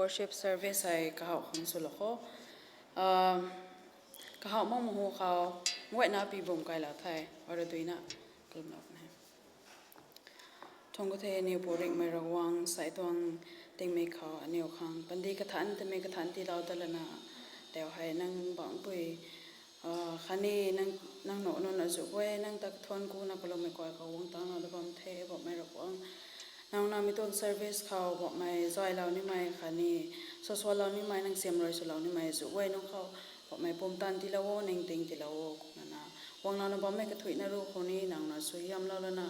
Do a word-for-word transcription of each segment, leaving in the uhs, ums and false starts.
Worship service hei kahaw khang swlou kho. Kahaw makmei hu khou, guayna pibum kailou the, ora duina kalumlou puni. Thuanc ku the, aniw pu ringhmei Ravguangc, sai tuang tingmik khou aniw khang pandi kathanc, tingmik kathanc tiilou dat lana, tau hei nang bangpui khatni nang, nang nuh nunc azuh guay nang ta kathuanc kuna kaloumei kuay khou guang tangclou da bam the, Poubauhmei Ravguangc. Nang na mi tuang service khou Poubauhmei zaylou nimei khatni saswalou nimei, nang siam rui swlou nimei azuh guay nunc khou Poubauhmei pumtan tiilou o, ningting tiilou o, kumna na guanglouna bammei kathuicna ruc khou ni nang na suaihiamlou lana,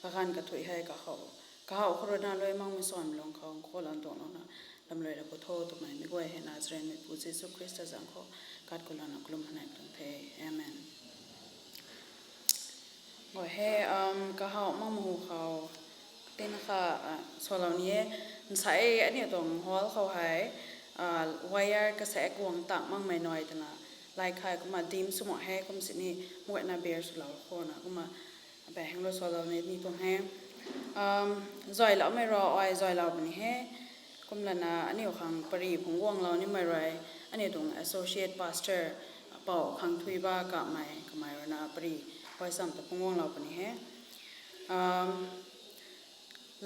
kaganv kathuic hei kahaw, kahaw khou rui na luai makmei suan lung khou kholou tuanglouna, lam luai la pu tho twmei meic guay hei Nazarenmeipu Jisu Khrista zanc khou kat ku lana kalum hanei tuang the. Amen. Guay hei, kahaw makmei hu khou, tina kha, swlou ni e, nsai aniw tuang hall khou hei, wire kasaek guang tang makmei nai twna, like hei kumna dim sw mak he, kum sini, guayna beer swlou khou na kumna, bang hang lou swlou ni, ni tuang he. Zayloumei rui ai zaylou puni he. Kumlana aniw khang pari phungc guanglou nimei rui, aniw tuang associate pastor, Pou Khangthuiba Kamei, kamei rui na pari guay cham ta phungc guanglou puni he.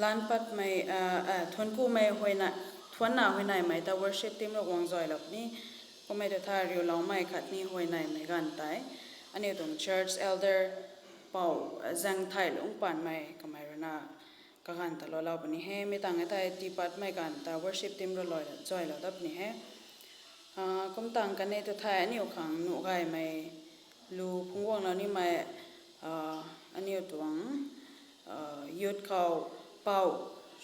Lan patmei, thuanc kumei, thuanna huayneymei ta worship team rui guang zaylou puni. Kummei tu tha riuloumei khatni huayneymei ganv tei, aniw tuang church elder, Pou Zaengthaylungc Panmei, kamei rui na kaganv ta loulou puni he. Mi tang e thei tii patmei ganv ta worship team rui zaylou dat puni he. Kum tang kanei tu thei aniw khang nuh gaymei lu phungc guanglou nimei, aniw tuang youth khou Pou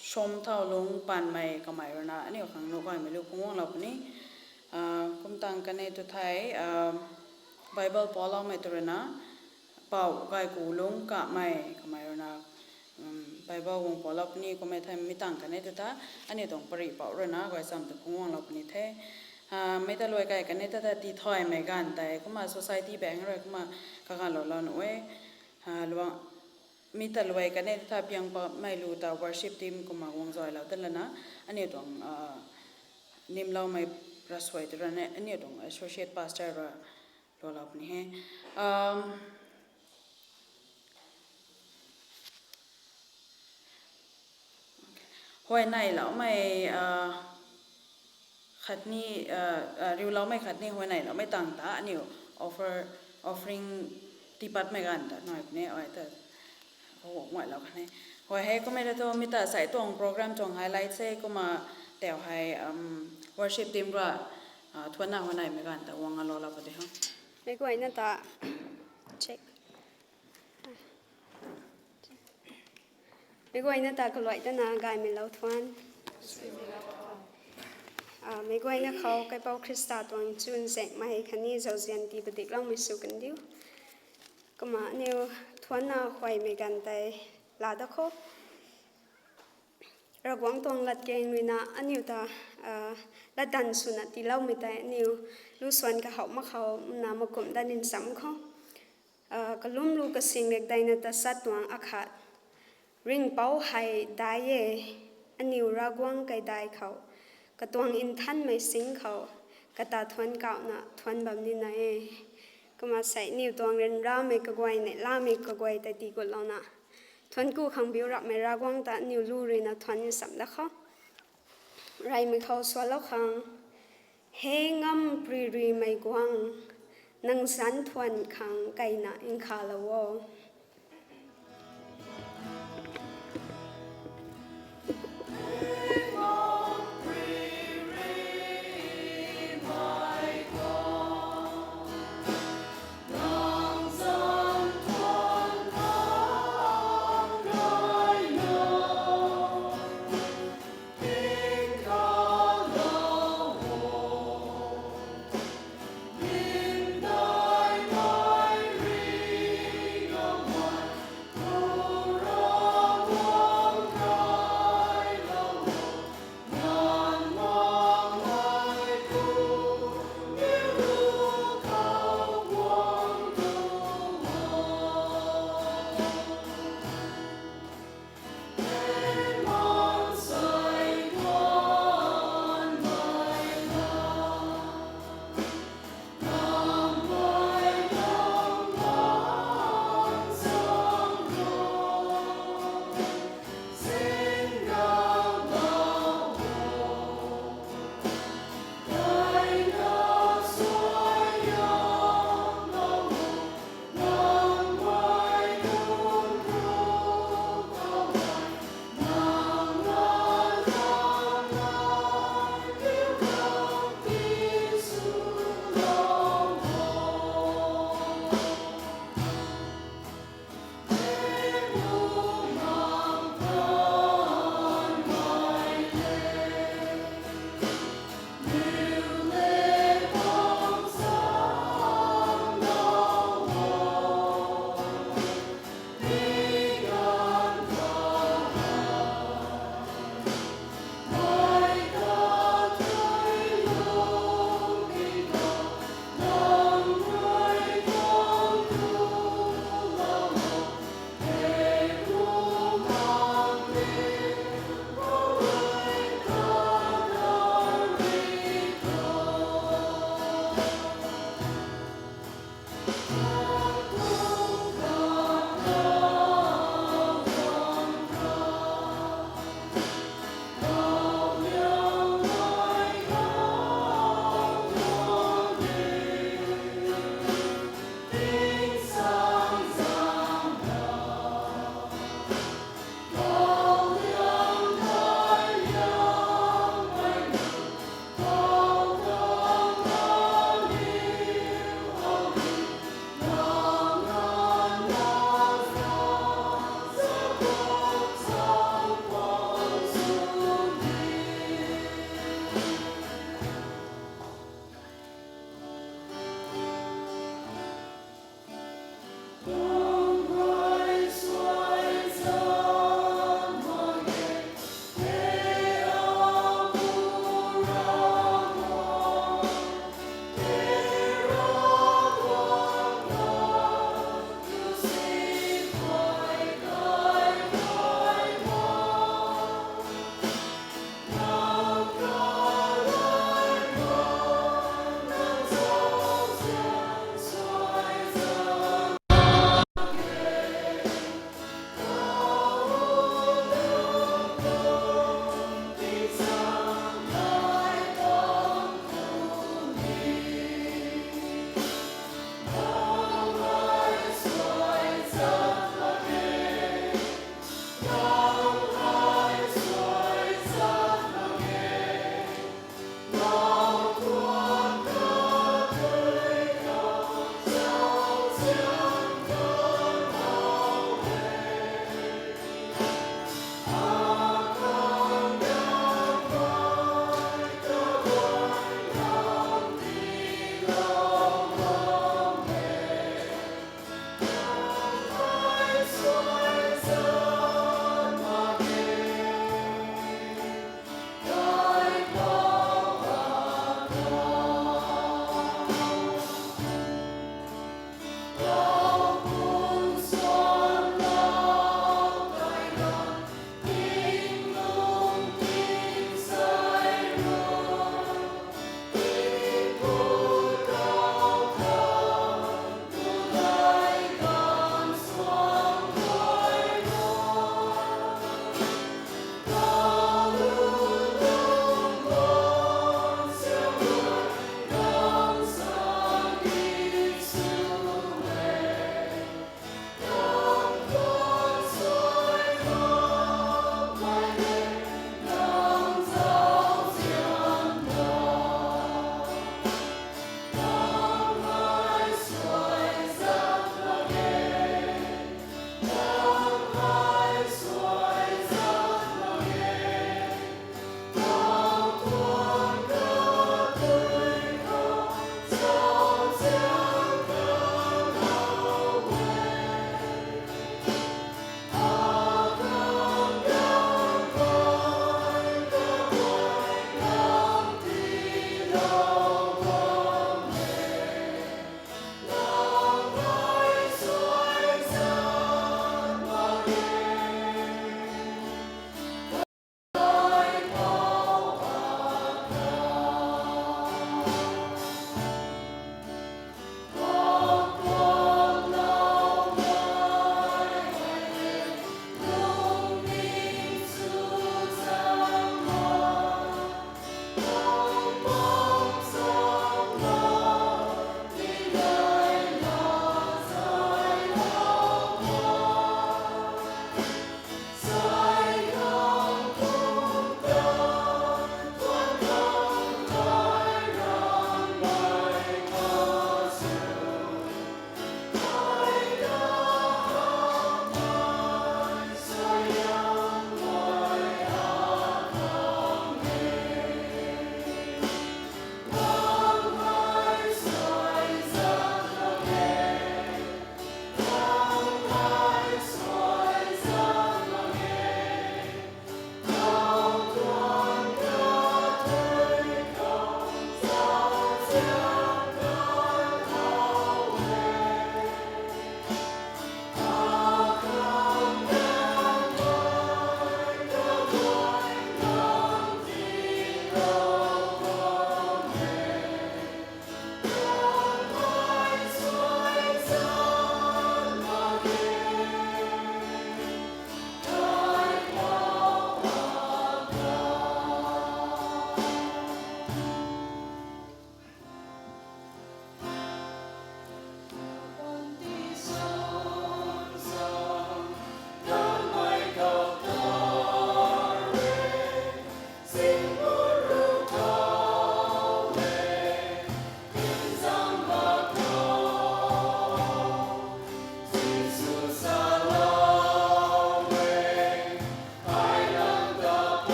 Sumthaulungc Panmei, kamei rui na aniw khang nuh gaymei lu phungc guanglou puni. Kum tang kanei tu thei, Bible paloumei tu rui na, Pou Gaykulungc Kamei, kamei rui na Bible guang palou puni. Kummei thei mi tang kanei tu tha, aniw tuang pari pou rui na guay cham ta phungc guanglou puni the. Mi ta luai kai kanei ta ta tithaymei ganv tei kumna society bang rui kumna kaganv loulou nuh e. Mi ta luai kanei tu tha piang patmei lu ta worship team kumna guang zaylou dat lana, aniw tuang nimloumei ravsuai tu rui na aniw tuang associate pastor rui loulou puni he. Huayneyloumei khatni, riuloumei khatni huayneyloumei tang ta aniw offer, offering tii patmei ganv ta nai puni e ta. Huaylou khatni, huay hei kummei ta thu mi ta sai tuang program tuang highlight se kumna, tau hei worship team rui thuanna huayneymei ganv ta guang loulou puni ho. Meic guayna ta, check. Meic guayna ta kaluai tana gaymei lou thuanc. Meic guayna khou Kaipouc Khrista tuang chunzaenghmei khatni zauzian tii padikloumei sw kandiu. Kumna aniw thuanna huaymei ganv tei laa dat kho. Ravguangc tuang latkaeng rui na aniw ta latdanv swna tiiloumei tei aniw lu suan kahowh mak khou na makumh dat nin cham kho. Kalum lu kasing rikdeina ta sat tuang akhat. Ringhpouc hei dai e, aniw Ravguangc kaidai khou, katuang nthanmei sing khou, kata thuanc kauhna thuanc bam nina e. Kumna sei aniw tuang ryanramei kaguay, neihlamei kaguay tei tiigutlouna, thuanc ku khang biu rapmei Ravguangc ta aniw lu rui na thuanc nchamh dat kho. Reymei khou sualou khang, He ngamparymei Guangc, nang zanc thuan khang keyna nkhavlou o.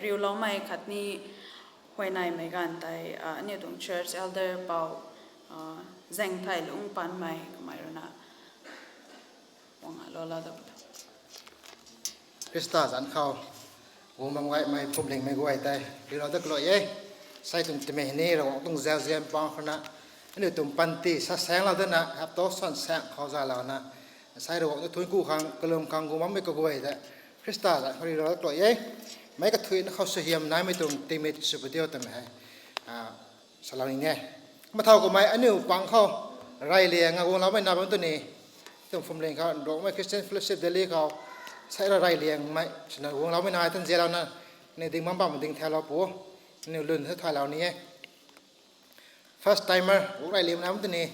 Riuloumei khatni huayneymei ganv tei aniu tuang church elder pou, zaeng thei lungc panmei kamei ruina wang lou la da. Khrista zanc khou guang bam gaymei phuamlingmei guay tei riulou dat kalui e. Sei tuang timei ni Ravguangc tuang zauzian pang khou na aniu tuang panty sa saenglou dana hapta san saeng khou zaylouna sei Ravguangc ta thuanc ku khang kalum khang guang bammei kaguay tei Khrista zanc khou riulou dat kalui e. Meic kathuina khou suaihiam naimei tuang timei sw padiu twmei hei salou ni e. Mathau kamei aniu pang khou reyliang a guangloumei na bam tu ni, tuang phuamling khou Ravguangc Christian Fellowship Delhi khou sei ra reyliangmei swna guangloumei na tan zialouna ni ding bam bam ding thaulou pu, aniu lwn the thaulou ni e. First timer guang reyliang na bam tu ni,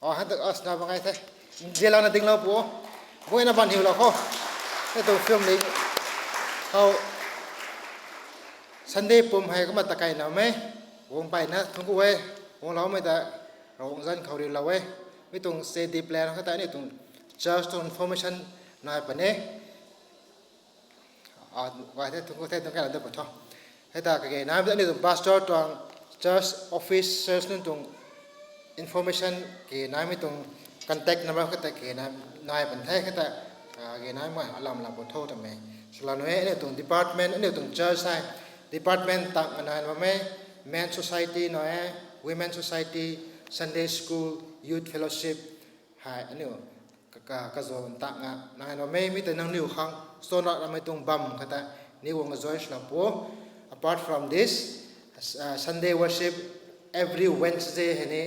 o han ta asna bang ai the, zialouna dinglou pu, guayna ban hiulou khou, hei tuang film li khou Sunday pum hei kumna takai namei guang peyna thuanc ku e. Guangloumei ta Ravguangc zanc khou riulou e. Mi tuang C D plan khou tei aniu tuang church tuang information nai puni e. Gay the, thuanc ku the, tuang kaina da pa tho. Hei ta kage naimei ta aniu tuang pastor tuang church office, church nunc tuang information kage naimei tuang contact number khou tei kage nai pan the, khou ta kage naimei alam la pa tho twmei salou nuh e. Aniu tuang department, aniu tuang church hei department tang nai bam e, men society nai e, women society, Sunday school, youth fellowship, hei aniu kazanc tang nai bam e. Mi tei nangniw khang stone rak ramei tuang bam khou tei ni guang kazanc swna pu. Apart from this, Sunday worship, every Wednesday hei ni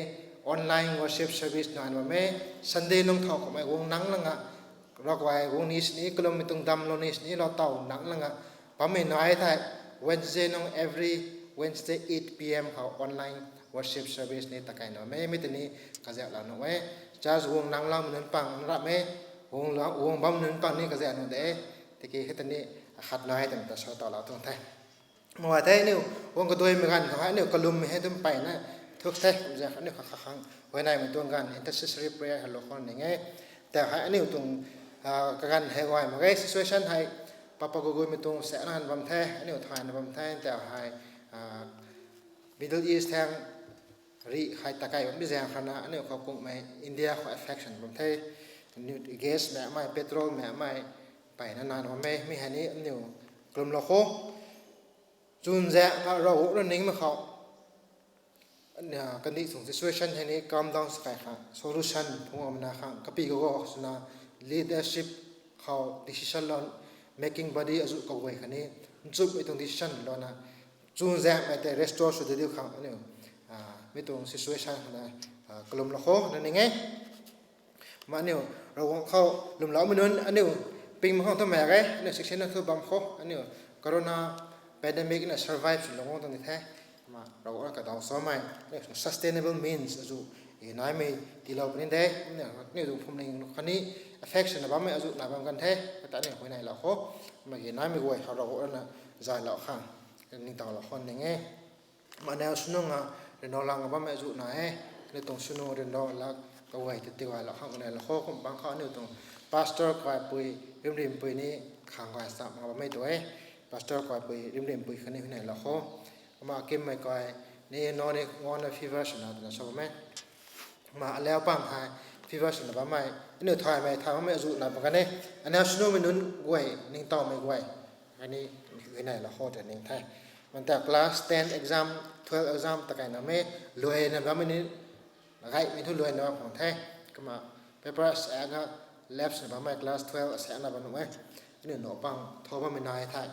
online worship service nai bam e. Sunday nung thau kamei guang nang langa, Ravguay guang ni sini, kalummei tuang damlou ni sini lou taw nang langa bammei nai thei, Wednesday nung, every Wednesday eight P M khou online worship service ni takai namei, mi tei ni kazak la nuh e. Church guang nang laumei nunc pang na rap e, guang bam nunc pang ni kazak nuh de, tiki hei tei ni akhat nai twmei ta sa taw la tuang the. Mei the aniu guang kaduaimei ganv khou hei aniu kalummei hei tum peyna thuk the, kumzaeng aniu kha kha khang huayneymei tuang ganv intercessory prayer hei lou khou ning e. Tau hei aniu tuang kaganv hei guay mak ge, situation hei papa guguimei tuang saekna bam the, aniu thayna bam the, tau hei Middle East thang rih hei takai bammei zaeng khana aniu khou kumhmei India khou affection bam the, gas makmei, petrol makmei, peyna nai bam e. Mi hei ni aniu kalumlou khou, chwnzaeng Ravguangc rui ningmei khou kandih tuang situation hei ni calm down sa kai khang, solution phungmei na khang kapy kago swna leadership khou decision lou, making body azuh kaguay khatni nchumhmei tuang decision louna chwnzaengmei tei restore sw de diu khang aniu mi tuang situation khana kalumlou khou na ning e. Kumna aniu Ravguangc khou lwmloumei nunc aniu ping mak khang thu mak ge, aniu success na thu bam khou aniu corona pandemic na survive swlou guang tuang ni the. Kumna Ravguangc na kadaw samei aniu sustainable means azuh naimei tiilou puni de. Aniu tuang phuamling khatni affection na bammei azuh nai bam kan the, kata aniu huayneylou khou, mak ge naimei guay khou Ravguangc na zaylou khang ningtowlou khou ning e. Kumna aniu swnu nga ryanra lang bammei azuh nai e, aniu tuang swnu ryanra lak kaguay ta tigaylou khang huayneylou khou, kum bang khou aniu tuang pastor kaipui Rimrimpui ni khang guay sap nga bammei tu e. Pastor kaipui Rimrimpui khatni huayneylou khou, kumna kimmei kai ni no ni nganna fever swna twna sa bam e. Kumna alau pang hei fever swna bammei, aniu thaymei thay bammei azuh nai bam kan e. Aniu swnumei nunc guay, ningtowmei guay khatni huayneylou khou ta ning the. Manta class ten exam, twelve exam takai namei, luaina bammei ni gaymei thu luaina bam khang the. Kumna paper asaekna lab swna bammei class twelve asaekna bam nuh e. Aniu na pang thau bammei nai thei,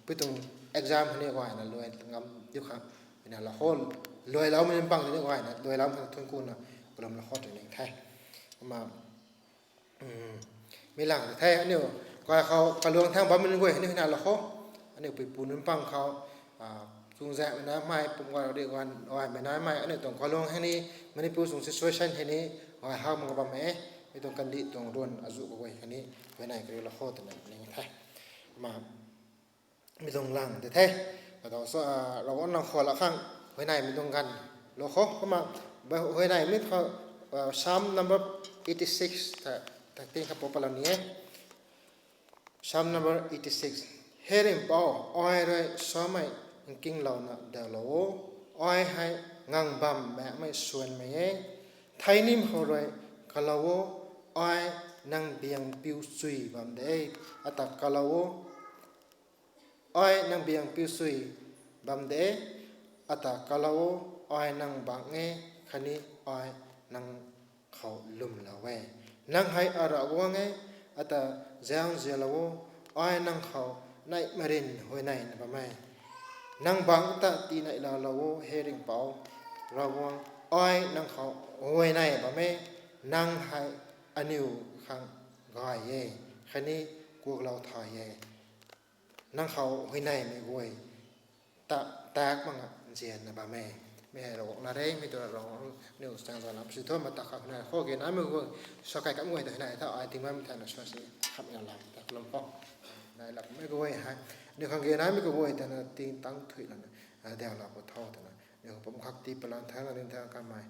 pui tuang exam hei ni guayna luai ngam diu khang huayneylou khou, luailoumei nunc pang ni guayna luailoumei khang thuanc kuna kalumlou khou ta ning the. Kumna mi lang the, aniu kai khou kaluang thang bammei nunc guay ni huayneylou khou, aniu puipu nunc pang khou chwnzaengmei naimei, pum guay rui guan gaymei naimei, aniu tuang kaluang hei ni Manipur tuang situation hei ni gay hak mak bam e. Mi tuang kandih tuang ruan azuh kaguay khatni huayney kariulou khou twna ning the. Kumna mi tuang lang de the. Kadaw sa, Ravguangc nang khou la khang huayneymei tuang ganv lou khou. Kumna huayneymei khou Psalm number eighty six ta, ta ting kha pou palou ni e. Psalm number eighty six. He Ringhpouc, ai rui samei nkinglouna daulou o, ai hei ngang bam maekmei suanmei e. Thei nim khou rui kalou o, ai nang biang piu sui bam de, ata kalou o. Ai nang biang piu sui bam de, ata kalou o, ai nang bang e, khatni ai nang khou lwmlou e. Nang hei a Ravguangc e, ata zaengzianlou o, ai nang khou neih marin huayneyna bam e. Nang bangc ta tiineiloulou o, he Ringhpouc, Ravguangc, ai nang khou huayney bam e, nang hei aniu khang gay e, khatni kuaklou thay e. Nang khou huayneymei guay ta tak mak nzianna bam e. Mi hei Ravguangc na re, mi tu Ravguangc aniu chaeng zan lam si thu, ma ta kha huayney khou ge namei guay, sa kai kam guay ta huayney tha, ai ting bammei thana sa si, khamna lam ta kalum khou nai lakmei guay hei, aniu khang ge namei kaguay tana ting tang thuy lana, a, daulou pw tho twna aniu pum khak ti palan thangc na ning thangc kamei,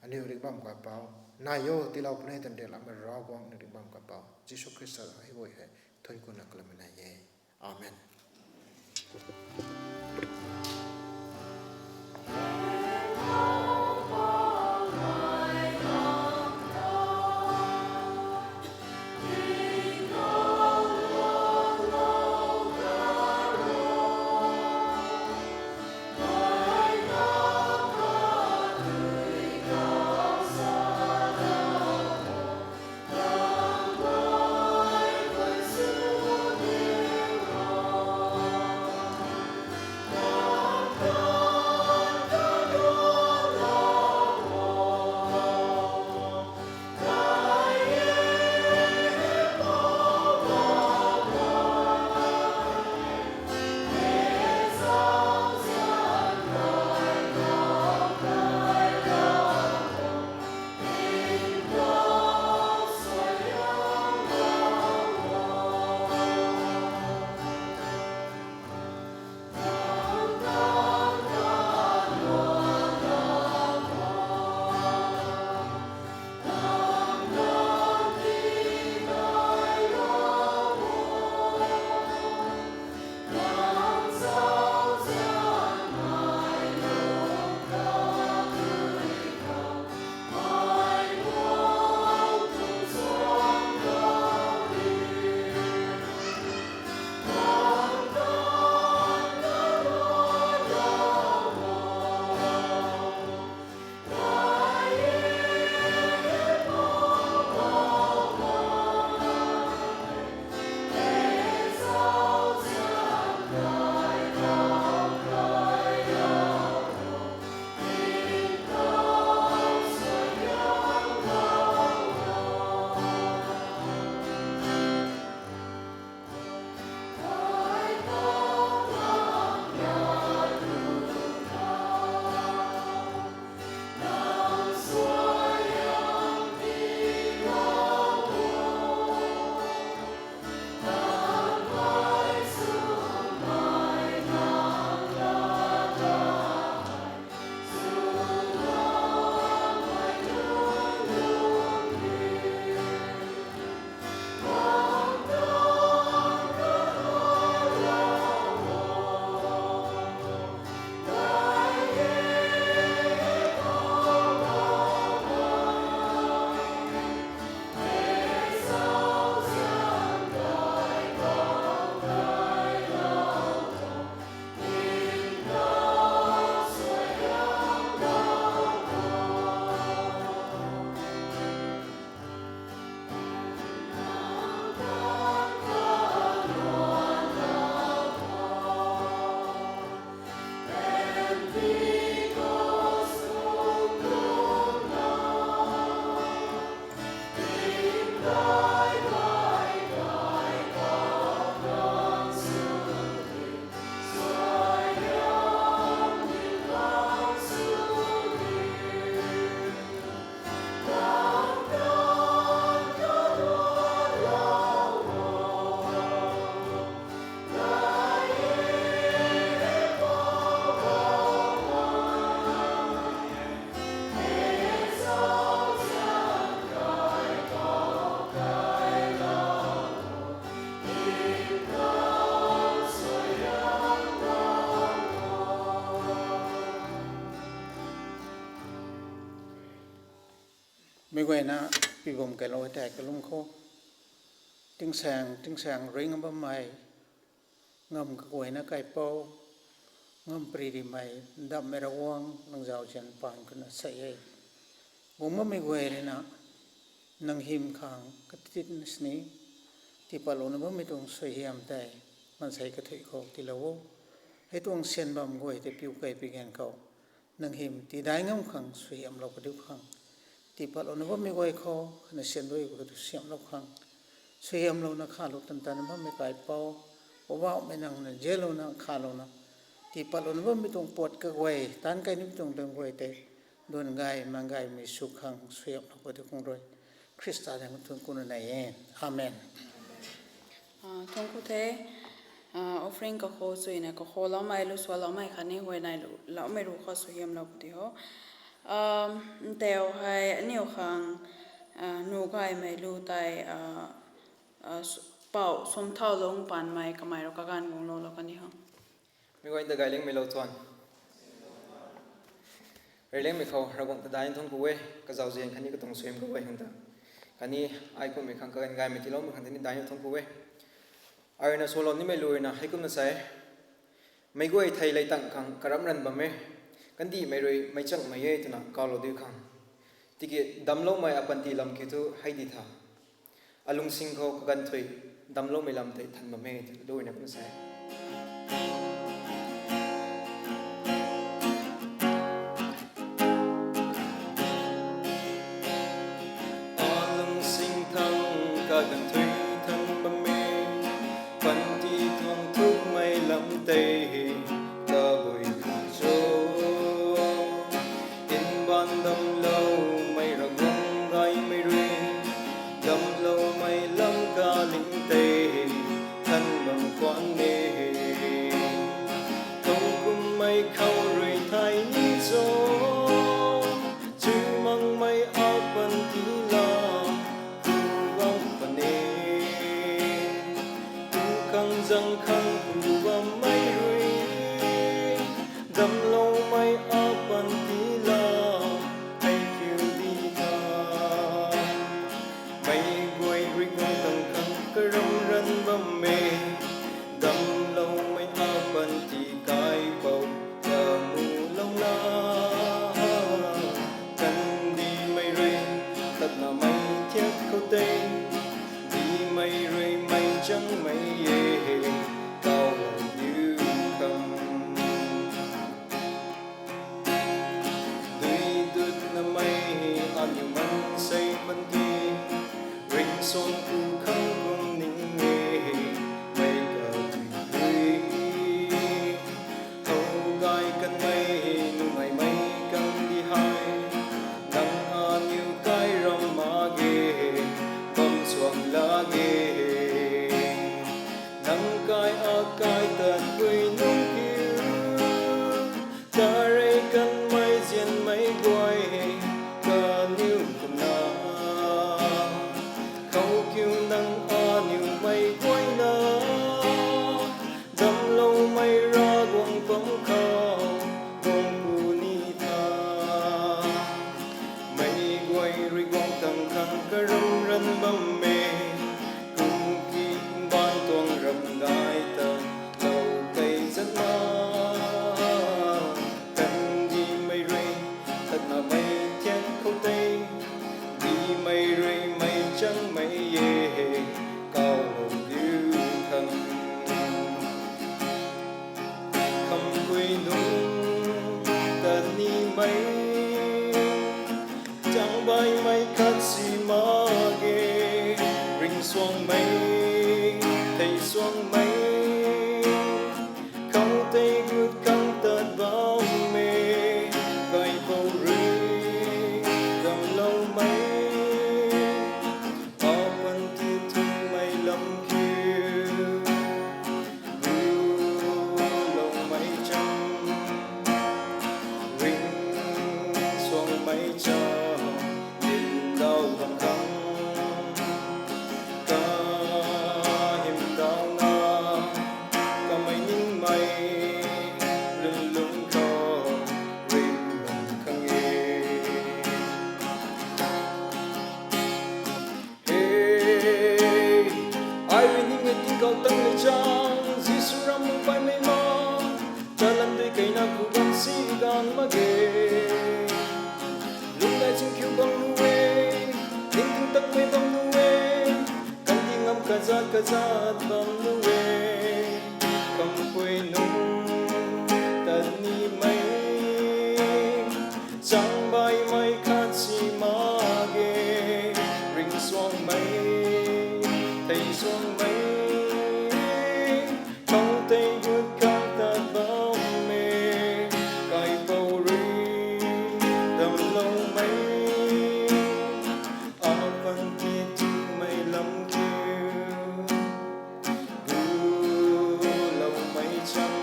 aniu ringh bam kapouc, nai o tiilou puni twna riak lamei Ravguangc, aniu ringh bam kapouc Jisu Khrista hei guay hei thuanc kuna kalum nai e. Amen. Mi guayna pibam kailou tei kalum khou, tingsaeng tingsaeng ring bammei, ngam kaguayna kaipouc, ngam pary rimei, ndammei Ravguangc nang zauzian paan khou na sa e. Guang bammei guay rui na, nang hym khang katit sini, tiipatlouna bammei tuang suaihiam tei, maansei kathuic khou tiilou o. Hei tuang syan bam guay tei piu kei pi ganv khou, nang hym tiidai ngam khang suaihiamlou kadiu khang, tiipatlouna bammei guay khou, khatni syan rui khou tu siamlou khang, suaihiamlouna khalou tan tan bammei kaipouc, Poubauhmei nang na zianlouna khalouna, tiipatlouna bammei tuang puat kaguay, taanc kai nimei tuang dang guay tei, duan gay, mang gaymei sw khang suaihiamlou kadiu khang rui, Khrista zaeng thu kumna nei e. Amen. Thuanc ku the, offering kakhou suina kakhou loumei lu sualoumei khatni huayney loumei ru khou suaihiamlou pu ti ho. Ntau hei aniu khang, nu gaymei lu tei, pou sumthau lungc paanmei kamei rui kaganv guangloulou kan ni ho. Mi guay ta gaylingmei lou tuan. Reylingmei khou Ravguangc ta daina thuanc ku e, kazauzian khatni katuang suaihiam kaguay khang ta, khatni ai kummei khang kaganv gaymei tiiloumei khang tini daina thuanc ku e. Ai rui na sualou nimei lu rui na hei kumna sa e: Meic guay thei leitang khang karamc ranv bam e, kandihmei rui meic changmei e twna kawlou diu khang. Tiki damcloumei apanty lam kiu thu hei di tha, alungsing khou kaganv thuy, damcloumei lam tei than bam e twna lu rui na kumna sa e. Alungsing thangc kaganv thuy than bam e, panty tuang thukmei lam tei tabui cho. Mbaanv damcloumei Ravguangc gaymei rui, damcloumei lam kaling tei than bam khwan e. Tuang kummei khou rui thei ni cho, chuy makmei apanty lam tu bam pan e. Tu khang zang khang tu bammei rui, damcloumei apanty lam hei kiu di tha. Meic guay rui guang tang khang karamc ranv bam e, damcloumei apanty kaipouc ta mulouna, kandihmei rui tatnamei thiak khou tei, dimei rui meic changmei e, kawlou diu khang. Dui dutnamei aniu maansei panty, ringcsuang tu khang kum ning e, mei kadui dui. How gay kanmei, nungaimei kandih hei, nang aniu kai ram mak ge, bam suang lak ge. Nang kai akai tat gui nunc kiu, tarei kanmei zianmei guay, kaniw kumna. Khou kiu nang aniu mei guayna, damcloumei Ravguangc pam khou, guang puni tha. Meic guay rui guang tang khang karamc ranv bam e, kum ki mbaanv tuang ramdai ta, lou kei zat na. Kandihmei rui tatnamei thiak khou tei, dimei rui meic changmei e, kawlou diu khang. Khamhpui nunc ta nimei, changbaihmei khat si mak ge, ringcsuangmei, thei suangmei, khou tei gut khang tat bam e, kaipouc rui damcloumei, apanty thukmei lam kiu, guloumei cham, ringcsuangmei cham, ndauh bam khang, kahymdauna, kamei ningmei lwnlung khou ring bam khang e. Kiu bam nu e, ning tung takmei bam nu e, kandih ngam kazat kazat bam nu e, kampui nung tat nimei, chang baimei khat si mak ge, ring suangmei, thei suangmei, khou tei gut khang tat bam e, kaipouc rui damloumei, apanty tumei lam kiu, duloumei cham,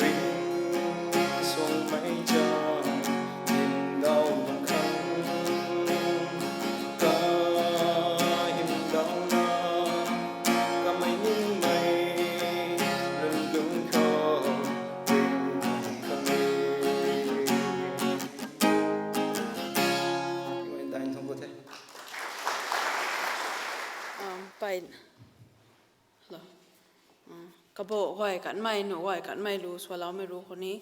ring suangmei cham, hymdaw lung khang, kahymdauna, kamei ningmei, lungdung khou, ring khang e. Tingwang ta nthung khou the. Um, pai, hello. Um, kabaw guay kanmei, nu guay kanmei lu swloumei ru khou ni,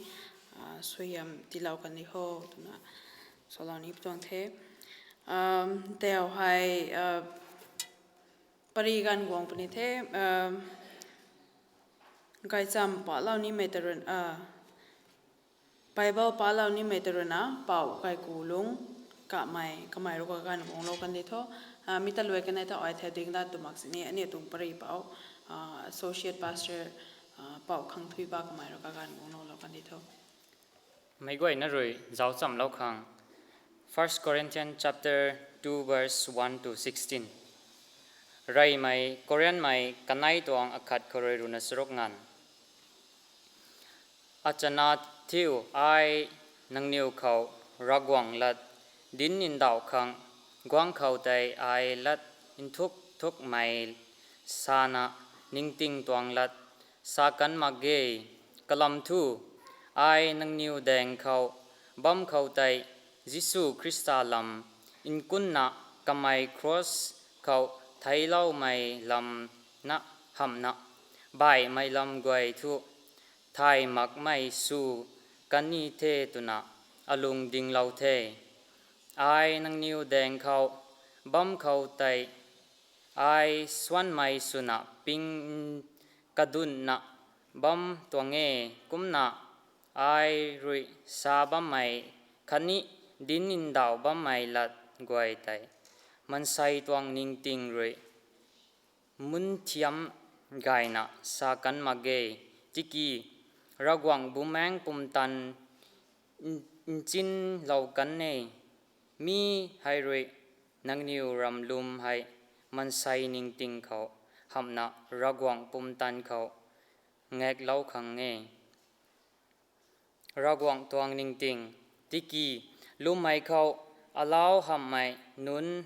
ah, suaihiam tiilou kan di ho twna swlou ni pi tuang the. Um, tau hei, ah, pary ganv guang puni the, um, gaychamv palou nimei ta rui, ah, Bible palou nimei ta ruina Pou Kaikulung Kamei, kamei rui kaganv guanglou kan di tho. Ah, mi ta luai kanei ta ai thau ding dat tu mak sini, aniu tuang pary pou, ah, Associate Pastor, ah, Pou Khangthuiba kamei rui kaganv guangloulou kan di tho. Meic guayna rui zauc chamlou khang. First Corinthians chapter two verse one to sixteen. Reymei Corinthmei kanei tuang akhat khou rui ruhna charuk nganv. Achana thiu ai nangniw khou Ravguangc lat dinc ndauh khang guang khou tei ai lat nthuk thukmei sana ningting tuang lat sa kan mak ge. Kalam thu, ai nangniw daeng khou bam khou tei Jisu Khrista lam nkunna kamei kros khou theicloumei lam na hamhna baihmei lam guay thu thay makmei sw kan ni the twna alung dinglou the. Ai nangniw daeng khou bam khou tei ai suanmei swna ping kadunna bam tuang e. Kumna ai rui sa bammei khatni dinc ndauh bammei lat guay tei maansei tuang ningting rui munthiam gayna sa kan mak ge. Tiki Ravguangc Bumaengh pumtan n-, nchinlou kan e. Mi hei rui nangniw ramlum hei maansei ningting khou hamhna Ravguangc pumtan khou ngaeklou khang e. Ravguangc tuang ningting. Tiki lwmmei khou alau hamhmei nunc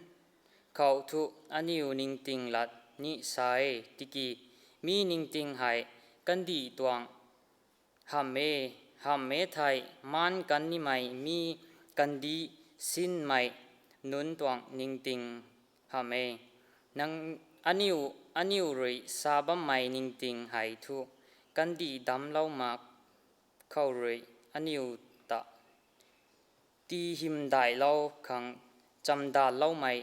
khou thu aniu ningting lat ni sa e. Tiki mi ningting hei kandih tuang hamh e, hamh e thei maan kan nimei mi kandih sinmei nunc tuang ningting hamh e. Nang aniu, aniu rui sa bammei ningting hei thu kandih damclou mak khou rui aniu ta tii hymdaihlou khang chamdaloumei,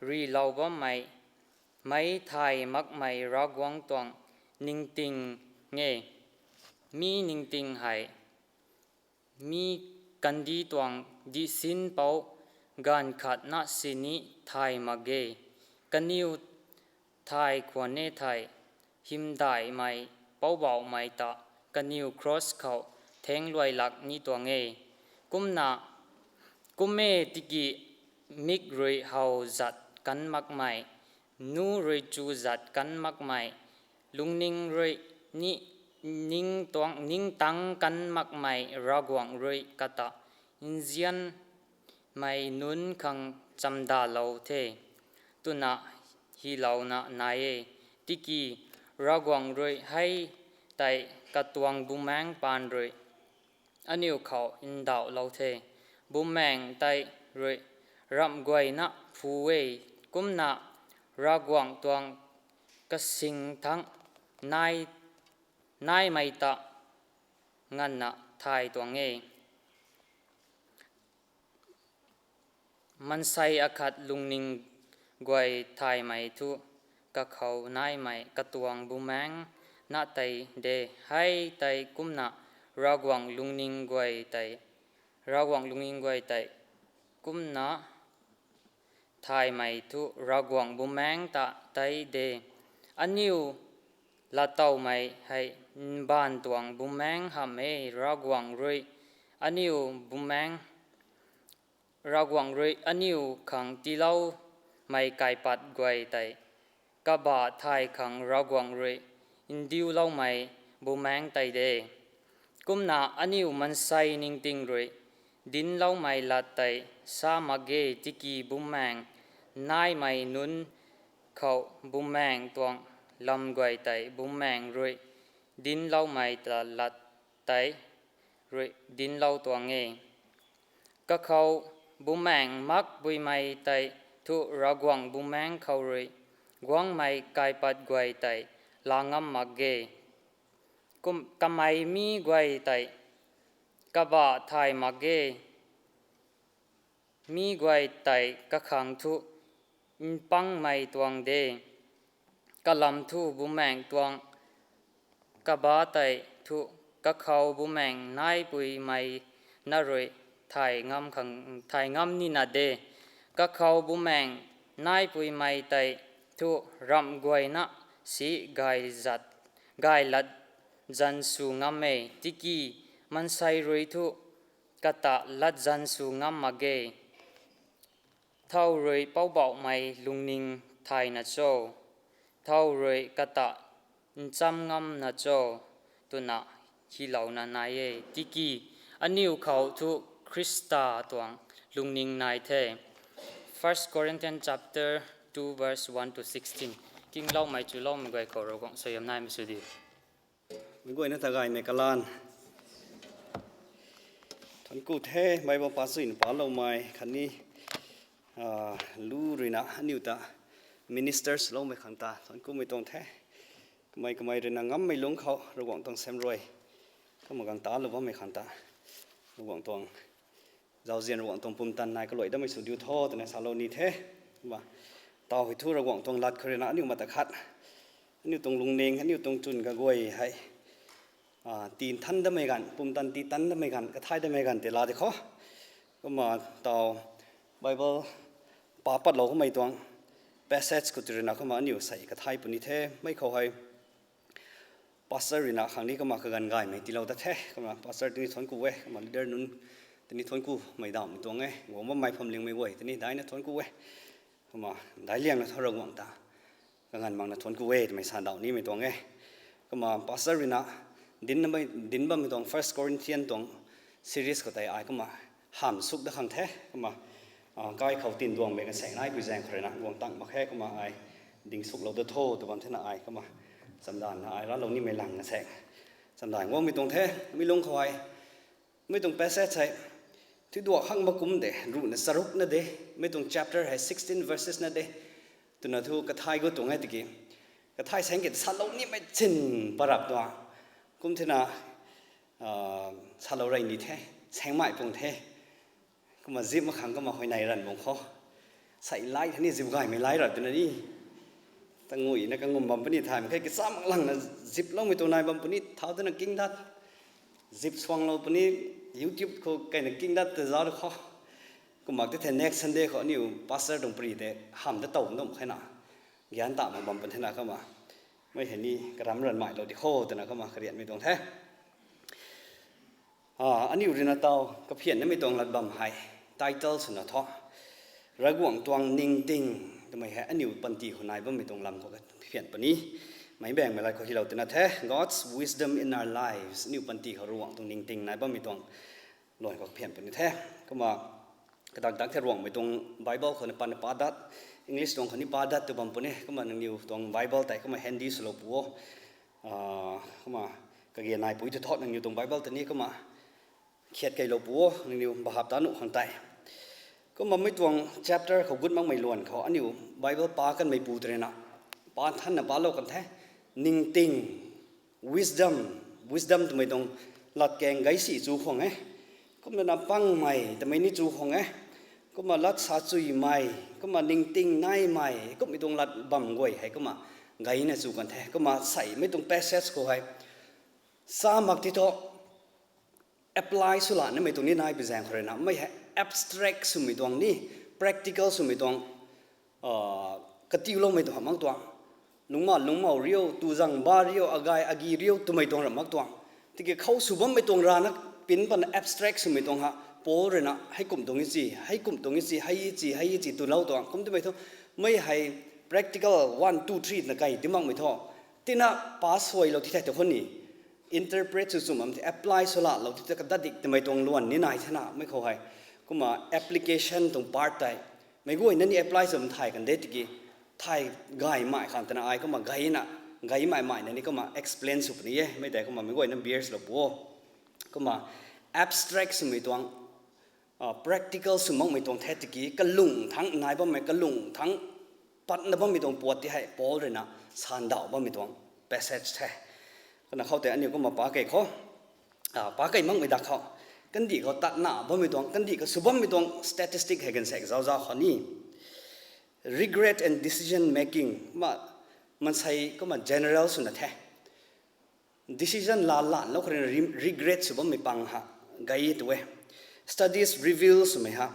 rilou bammei, meic thay makmei Ravguangc tuang ningting e. Mi ningting hei mi kandih tuang dihsinpou gaanv khatna sini thay mak ge. Kaniw thay khwan e thei, hymdaihmei Poubauhmei ta kaniw kros khou thengluai lak ni tuang e. Kumna, kum e tiki mik rui how zat kan makmei, nu rui chu zat kan makmei, lungning rui ni ning tuang, ningtang kan makmei Ravguangc rui kata nzianmei nunc khang chamdalou the twna hylouna nai e. Tiki Ravguangc rui hei tei katuang Bumaengh paan rui aniu khou ndauhlou the. Bumaengh tei rui ramh guayna phu e. Kumna Ravguangc tuang kasing thangc nai, naimei ta nganvna thay tuang e. Mansei akhat lungning guay thaymei thu kakhou naimei katuang bumaengc na tei de. Hei tei kumna Ravguangc lungning guay tei, Ravguangc lungning guay tei kumna thaymei thu Ravguangc bumaengc ta tei de. Aniu lattowmei hei mbaanv tuang bumaengc hamh e. Ravguangc rui aniu bumaengc Ravguangc rui aniu khang tiiloumei kaipat guay tei kabah thay khang Ravguangc rui ndiuloumei bumaengc tei de. Kumna aniu mansei ningting rui dincloumei lat tei sa mak ge, tiki bumaengc naimei nunc khou bumaengc tuang lam guay tei bumaengc rui dincloumei ta lat tei rui dinclou tuang e. Kakhou bumaengc makpuimei tei thu Ravguangc bumaengc khou rui guangmei kaipat guay tei laa ngam mak ge. Kum, kamei mi guay tei kabah thay mak ge. Mi guay tei kakhang thu mpangmei tuang de, kalam thu bumaengc tuang kabah tei thu kakhou bumaengc naipuimei na rui thay ngam khang, thay ngam nina de. Kakhou bumaengc naipuimei tei thu ramh guayna si gay zat, gay lat zan sw ngam e, tiki mansei rui thu kata latzan sw ngam mak ge. Thow rui Poubauhmei lungning thayna cho? Thow rui kata ncham ngamna cho? Twna hylouna nai e. Tiki aniu khou thu Khrista tuang lungning nai the. First Corinthians chapter two verse one to sixteen. Kingloumei chuloumei guay khou Ravguangc suaihiam naimei sw diu. Meic guayna ta gaymei kalan. Thuanc ku the, Bible pass zuina paloumei khatni, ah, lu ruina aniu ta ministers loumei khang ta thuanc kumei tuang the. Kamei kamei ruina ngammei lungc khou Ravguangc tuang sem rui kumna gang talou bammei khang ta Ravguangc tuang zauzian Ravguangc tuang pumtan nai kaluai damei sw diu tho twna salou ni the. Kumna taw hei thu Ravguangc tuang lat khou ruina aniu mata khat, aniu tuang lungning, aniu tuang chwn kaguay hei, ah, tii than damei ganv, pumtan tii tan damei ganv, kathai damei ganv tei laa di khou. Kumna taw Bible pa patlou kamei tuang passage khou tei ruina kumna aniu sei kathai puni the. Mei khou hei pastor ruina khang ni kumna kaganv gaymei tiilou ta the. Kumna pastor tini thuanc ku e, kumna leader nunc tini thuanc kumei damei tuang e. Guang bammei phamlingmei guay tini daina thuanc ku e. Kumna daic liangna thu Ravguangc ta kaganv makna thuanc ku e twmei sa daw nimei tuang e. Kumna pastor ruina dinc bammei, dinc bammei tuang First Corinthian tuang series khou tei ai kumna hamh suk da khang the. Kumna, ah, kai khou tinduangmei kasaek naipui zaeng khou ruina guang tang mak khe, kumna ai ding suklou da tho tw bam thena ai kumna chamdanna ai raclou nimei lang kasaek chamdan guangmei tuang the. Mi lungc khou hei mei tuang passage hei thuiduak khang mak kum de, ruhna charukna de, mei tuang chapter hei sixteen verses na de twna thu kathai gut tuang e tiki, kathai saeng ki salou nimei chin parap tuang kum thena, ah, salou rey ni the, saengmei pung the. Kumna zip mak khang kumna huayney ranv bang khou sei lai thani zip gaymei lai ra twna ni tanguina kangum bam puni thay mak khe, kacham mak langna ziploumei tuang nai bam puni thau twna king dat, zip suanglou puni YouTube khou kaina king dat ta zauc khou. Kumna ti the next Sunday khou aniu pastor tuang pri tei hamh ta tow ndam khe na, gyan ta mak bam pun thena kumna mei hei ni karam ranv mailou di kho twna kumna karianmei tuang the. Ah, aniu ruina taw kaphian namei tuang lat bam hei title swna thu Ravguangc tuang ningting twmei hei aniu panty khou nai bammei tuang lam khou kaphian puni. Meic baengmei lat khou hylou twna the, God's wisdom in our lives. Aniu panty khou Ravguangc tuang ningting nai bammei tuang luan khou kaphian puni the. Kumna kadak dak the Ravguangmei tuang Bible khou ni pan pa dat, English tuang khou ni pa dat tw bam puni. Kumna nangniw tuang Bible tei kumna handy swlou pu o. Ah, kumna kage naipui thu thot nangniw tuang Bible tei ni kumna khiat keylou pu o, nangniw bahap ta nuh khang tei. Kumna mei tuang chapter khou gut makmei luan khou aniu Bible pa kanmei pu tei ruina pa thanna palou kan the. Ningting, wisdom, wisdom twmei tuang latkaeng gaysi chu khwang e. Kumna pangmei twmei ni chu khwang e. Kumna lat sa chuimei, kumna ningting naimei, kumhmei tuang lat bam guay hei, kumna gayna chu kan the. Kumna seimei tuang passage khou hei, sa mak ti thu, apply sw la namei tuang ni nai pi zaeng khou rui na, mei hei abstract swmei tuang ni, practical swmei tuang, katiuloumei tuang hamh mak tuang. Lungcma lungcmou riu, tu zang ba riu, agay agi riu twmei tuang ram mak tuang. Tiki khou sw bammei tuang rana pin pana abstract swmei tuang ha, Paul rui na, hei kum tuang i chi, hei kum tuang i chi, hei i chi, hei i chi twlou tuang. Kum twmei thu, mei hei practical one, two, three na kai ti makmei thu. Tina pa suailou ti the tu khou ni. Interpret sw chum am the, apply sw lalou ti the, kadadik twmei tuang luan ni nai the na, mei khou hei. Kumna application tuang part tei, meic guayna ni apply sw bam thay kan de tiki, thay gaymei khang twna ai, kumna gayna, gaymei mei na ni kumna explain sw puni e, mei tei kumna meic guayna bear swlou pu o. Kumna abstract swmei tuang, practical sw makmei tuang the tiki, kalung thangc nai bammei, kalung thangc patna bammei tuang puat ti hei, Paul rui na sandauh bammei tuang passage the. Kumna khou tei aniu kumna pa kei khou, pa kei makmei dak khou, kandih khou tatna bammei tuang, kandih khou sw bammei tuang statistic hei ganv sek zauza khou ni. Regret and decision making, ma, mansei kumna general swna the. Decision la lanlou khou rui na re-, regret sw bammei pang ha, gay tu e. Studies reveal swmei ha,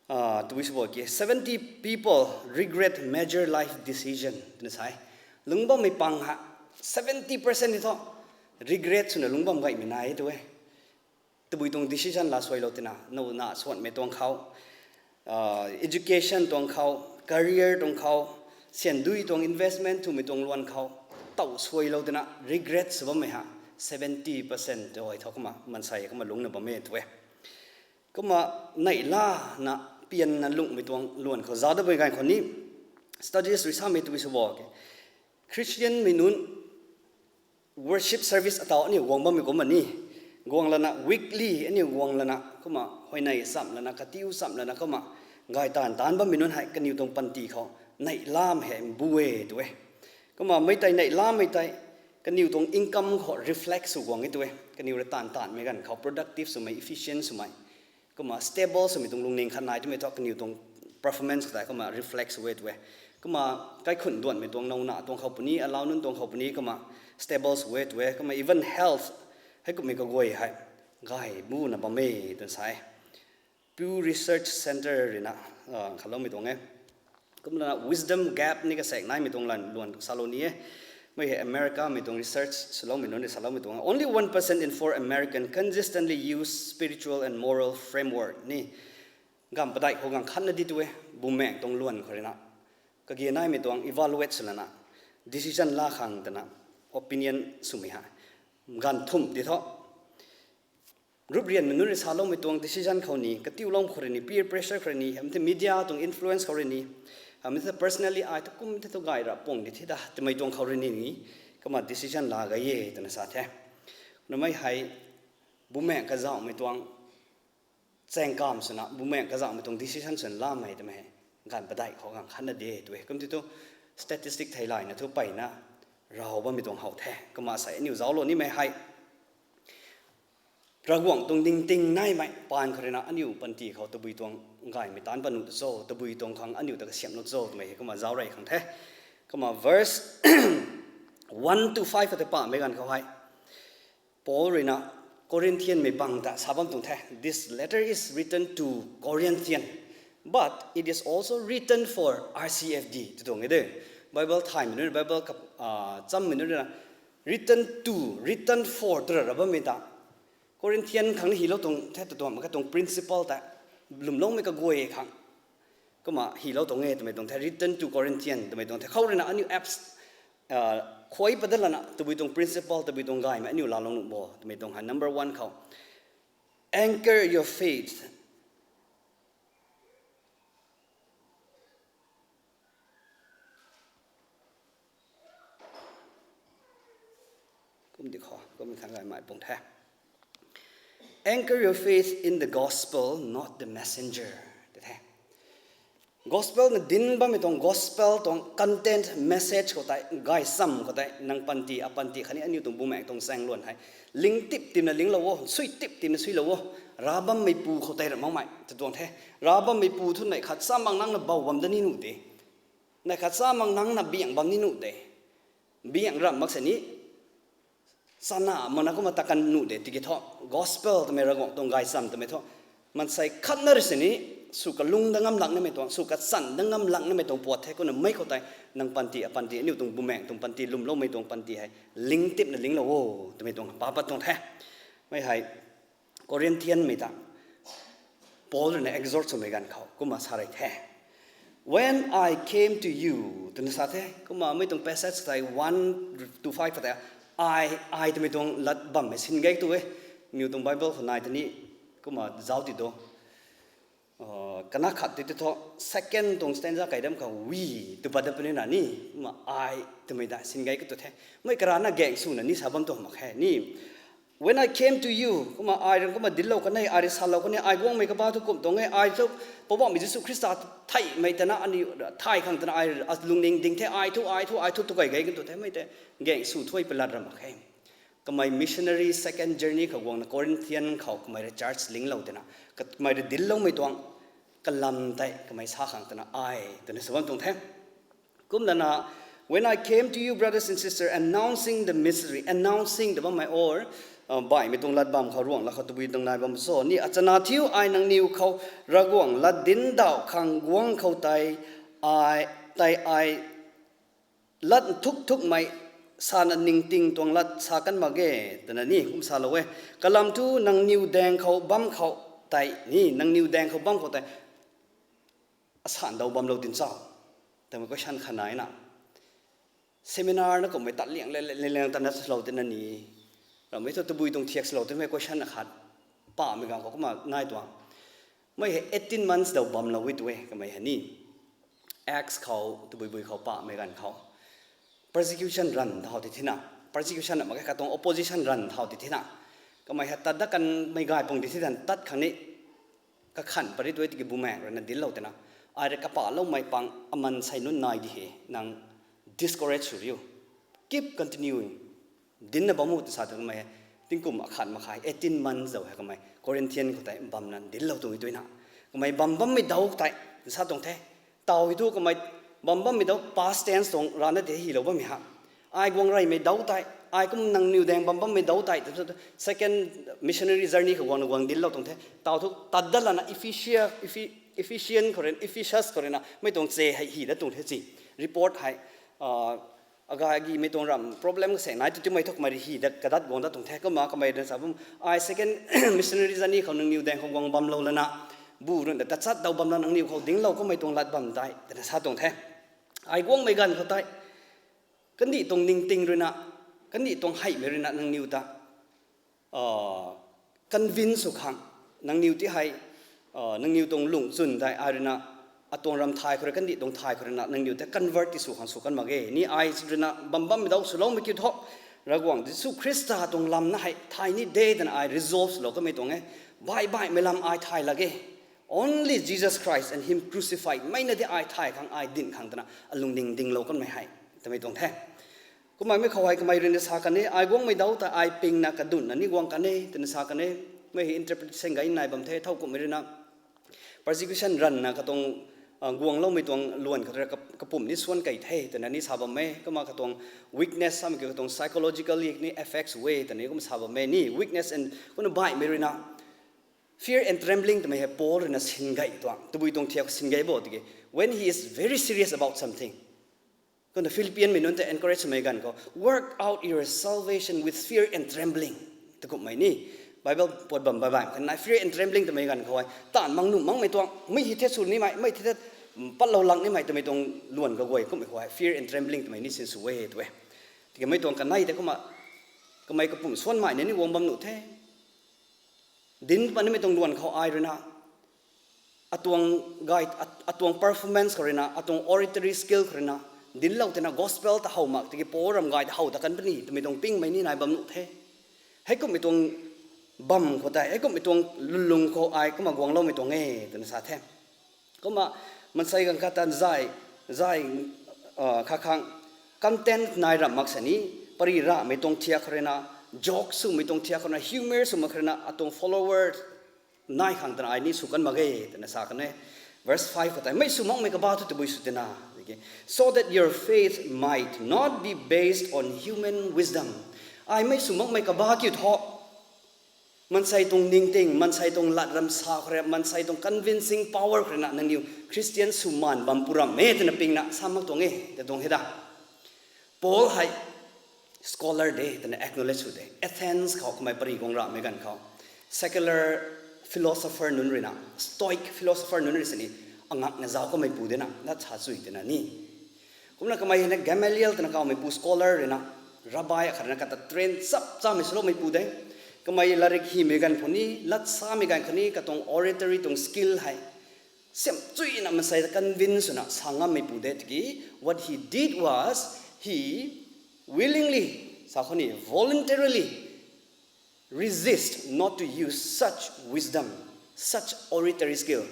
tabui sw bo ki, seventy people regret major life decision twna sa e. Lungc bammei pang ha, seventy percent ni thu regret swna lungc bam gaymei nai tu e. Tabui tuang decision la suailou tina, now na suanmei tuang khou, education tuang khou, career tuang khou, siandui tuang investment twmei tuang luan khou, tow suailou tina regret sw bammei ha, seventy percent tu hei thu kumna mansei kumna lungcna bam e tu e. Kumna neihlana pianna lungcmei tuang luan khou zauc dat bui ganv khou ni, studies rui samei tabui sw bo ki, Christianmei nunc worship service ataw aniu guang bammei kumna ni, guang lana weekly aniu guang lana kumna huayney cham lana, katiu cham lana kumna gay taanv taanc bammei nunc hei kaniw tuang panty khou neihlamei hei mbu e tu e. Kumna mei tei neihlamei tei kaniw tuang income khou reflect sw guang e tu e. Kaniw rui taanv taanvmei ganv khou productive swmei, efficient swmei, kumna stable swmei tuang lungning khat nai twmei thu kaniw tuang performance khou tei kumna reflect sw e tu e. Kumna kaikhunc duanmei tuang, nowna tuang khou puni, alau nunc tuang khou puni, kumna stable sw e tu e. Kumna even health, heikumhmei kaguay hei gay buna bam e twna sa e. Pew Research Center rui na khatloumei tuang e. Kumna wisdom gap ni kasek naimei tuang lan luan salou ni e. Mei hei Americamei tuang research swloumei nunc rui saloumei tuang e. Only one percent in four American consistently use spiritual and moral framework ni. Ganv padeih khou ganv khatna di tu e, bumaengc tuang luan khou rui na, kage naimei tuang evaluate sw lana, decision la khang twna, opinion swmei hei ganv thumh di thu, group rianmei nunc rui saloumei tuang decision khou ni, katiulou khou rui ni, peer pressure khou rui ni, hamh the media tuang influence khou rui ni, hamh the personally ai thu kum the thu gay ra pung di thi da twmei tuang khou rui ni ni, kumna decision la gay e twna sa the. Namei hei, bumaengc kazauhmei tuang chaeng kamv swna, bumaengc kazauhmei tuang decision swna lamei twmei hei, ganv padeih khou ganv khatna di tu e. Kum ti thu, statistic theilayna thu peyna raw bammei tuang how the. Kumna sei aniu zauclou nimei hei, Ravguangc tuang ningting naimei paan khou rui na aniu panty khou tabui tuang gaymei taanc pat nuh tu cho, tabui tuang khang aniu ta kasiamhlou cho twmei hei kumna zauc rey khang the. Kumna verse one to five khou tei pamei ganv khou hei, Paul rui na Corinthianmei pang ta sa bam tuang the. This letter is written to Corinthian, but it is also written for R C F D tw tuang e de. Bible thaymei nunc, Bible chammei nunc rui na written to, written for twra ra bammei ta, Corinthian khang ni hylou tuang the tw tuang mak khe tuang principle ta, lwmloumei kaguay khang kumna hylou tuang e twmei tuang the, written to Corinthian twmei tuang the. Khou rui na aniu apps khuay padat lana tabui tuang principle, tabui tuang gaymei aniu laalou nuh bo twmei tuang hei number one khou, anchor your faith. Kum di khou, kum khang gaymei pung the. Anchor your faith in the gospel, not the messenger, tw the. Gospel na dinc bammei tuang gospel tuang content message khou tei, gaychamv khou tei, nang panty, apanty khatni aniu tuang bumaengc tuang chaengluan hei ling tip timna linglou o, sui tip timna suilou o. Rav bammeipu khou tei ra makmei ta tuang the. Rav bammeipu thu neih khat cha mak nangna bou bam da ni nuh de. Neih khat cha mak nangna biang bam ni nuh de. Biang ramh mak sini chana mana kumna ta kan nuh de tiki thu, gospel twmei Ravguangc tuang gaychamv twmei thu, maansei khatna rui sini sw kalung dat ngam lak nimei tuang, sw kachan dat ngam lak nimei tuang puat the. Kumna mei khou tei nang panty, apanty, aniu tuang bumaengc tuang panty, lwmloumei tuang panty hei ling tipna linglou o twmei tuang pa pat tuang the. Mei hei Corinthianmei ta Paul rui na exhort swmei ganv khou kumna sa rei the. When I came to you, twna sa the. Kumna mei tuang passage tei one to five khou tei, I, I twmei tuang lat bammei sin gay tu e. Niw tuang Bible khou nai tei ni kumna zauc ti do. Kana khat ti ti thu, second tuang stanza kai dam khou we tw pat dat puni na ni, kumna I twmei ta sin gay ka tu the. Mei karana gaeng swna ni sa bam tu mak khe ni. When I came to you, kumna ai rui kumna dinclou kan e, ai rui salou kan e, ai guangmei kaba thu kum tuang e, ai thu Poubauhmei Jisu Khrista theihmei tana, aniu thay khang tana, ai lungning ding the, ai thu, ai thu, ai thu tu kai gay kan tu the, mei tei gaeng sw thuy palat ra mak khe. Kamei missionary second journey khou guangna Corinthian khou kamei rui church linglou twna, kamei rui dincloumei tuang kalam tei kamei sa khang twna ai twna sa bam tuang the. Kumlana, when I came to you, brothers and sisters, announcing the mystery, announcing ta bammei or, baihmei tuang lat bam khou Ruanglat khou tabui tuang nai bam so ni, achana thiu ai nangniw khou Ravguangc lat dincdauh khang guang khou tei, ai, tei ai lat nthuk thukmei sana ningting tuang lat sa kan mak ge, twna ni kum salou e. Kalam thu nangniw daeng khou bam khou tei ni, nangniw daeng khou bam khou tei asan dau bamlou tin cho? Twmei question khat naina. Seminar na kummei tat liang le, le, le, liang tana swlou tina ni. Ramei thu tabui tuang thiak swlou tinmei question akhat pamei ganv khou kumna nai tuang. Mei hei eighteen months dau bamlou e tu e, kamei hei ni. Acts khou, tabui bui khou pamei ganv khou. Persecution ranv thau ti thina. Persecution na mak khe katuang opposition ranv thau ti thina. Kamei hei tat dat kanmei gay pung ti thi dan tat khang ni. Kakhan pari tu e tiki bumaengc rui na dinclou twna, ai rui kapahloumei pang aman sei nunc nai di he, nang discourage sw riu. Keep continuing. Dincna bam u twsa ta kamei hei, tingkum akhat mak khe, eighteen months dau hei kamei Corinthian khou tei bamna dinclou tuang e tuina. Kamei bam bammei dau tei, sa tuang the. Tau hei thu kamei bam bammei dau past tense tuang rana tei hylou bammei ha. Ai guang reymei dau tei, ai kum nangniw daeng bam bammei dau tei, second missionary journey khou guangna guang dinclou tuang the. Tau thu tat dat lana Ephesia, Ephe-, Ephesian khou rui, Ephesus khou rui na, mei tuang che hei hy dat tuang the si. Report hei, agay gimei tuang ram problem kaseng nai tu timei thu kamei rui hy dat kadat guang dat tuang the. Kumna kamei rui sa bam, ai second missionary journey khou nangniw daeng khou guang bamlou lana, bu rui na tachat dau bamna nangniw khou dinclou kummei tuang lat bam tei, twna sa tuang the. Ai guangmei ganv khou tei, kandih tuang ningting rui na, kandih tuang heimei rui na nangniw ta convince sw khang, nangniw ti hei, nangniw tuang lungchwn tei ai rui na, atuang ram thay khou rui, kandih tuang thay khou rui na nangniw tei convert ti sw khang sw kan mak ge. Ni ai rui na bam bammei dau swloumei kiu thu, Ravguangc Jisu Khrista tuang lam na hei thay ni de twna ai resolve swlou kamei tuang e. Baih baihmei lam ai thay lak ge. Only Jesus Christ and Him crucified mei na di ai thay khang, ai dinc khang twna alungning dinglou kanmei hei twmei tuang the. Kumna mei khou hei kamei rui na sa kan e, ai guangmei dau ta ai pingna kadunna ni guang kan e twna sa kan e. Mei hei interpretation gay nai bam the, thowkumhmei rui na persecution ranna katuang guangloumei tuang luan khou rui kapumc ni suan kei the twna ni sa bam e. Kumna katuang weakness samei kiu katuang psychological ni effects e twna ni kum sa bam e ni. Weakness and kumna baihmei rui na fear and trembling twmei hei Paul rui na sin gay tuang, tabui tuang thiak sin gay bo tiki, when he is very serious about something. Kumna Philippianmei nunc ta encourage swmei ganv khou, work out your salvation with fear and trembling. Takumhmei ni, Bible puat bam baih baih kha nai, fear and trembling twmei ganv khou hei, taanv mang nuh makmei tuang, mei hi the sw nimei, mei the the patlou lak nimei twmei tuang luan kaguay kumhmei khou hei, fear and trembling twmei ni sin sw e tu e. Tiki mei tuang kanei tei kumna, kamei kapumc suanmei ni ni guang bam nuh the. Dinc patnimei tuang luan khou ai rui na, atuang gay, atuang performance khou rui na, atuang oratory skill khou rui na, dinclou tina gospel ta how mak tiki Paul ram gay ta how ta kan puni twmei tuang pingmei ni nai bam nuh the. Heikumhmei tuang bam khou tei, heikumhmei tuang lulung khou ai kumna guangloumei tuang e twna sa the. Kumna Mansei ganv khat tan zay, zay, uh, kha khang content nai ram mak sini, pari ramei tuang thiak khou rui na, joke swmei tuang thiak khou rui na, humor swmei khou rui na, atuang follower nai khang twna ai ni sw kan mak ge, twna sa kan e. Verse five khou tei, mei sw makmei kaba thu tabui sw tina, tiki, so that your faith might not be based on human wisdom. Ai mei sw makmei kaba kiu thu, mansei tuang ningting, mansei tuang lat ram sa khou rui, mansei tuang convincing power khou rui na, nangniw Christian sw maan bam pu ram e, twna ping na sa mak tuang e, ta tuang he da. Paul hei scholar de, twna acknowledge sw de. Athens khou kamei pari guang ramei ganv khou secular philosopher nunc rui na, Stoic philosopher nunc rui sini, angakna zauc kamei pu de na, lat sa chui twna ni. Kumna kamei hei na Gamaliel twna kawmei pu scholar rui na, rabbi akhat rui na kata train chap chamei swloumei pu de. Kamei latrik hymei ganv khou ni, lat samei ganv khou ni, katuang oratory tuang skill hei siam chuyna mansei ta convince swna sa ngammei pu de tiki, what he did was, he willingly, sa khou ni, voluntarily resist not to use such wisdom, such oratory skill.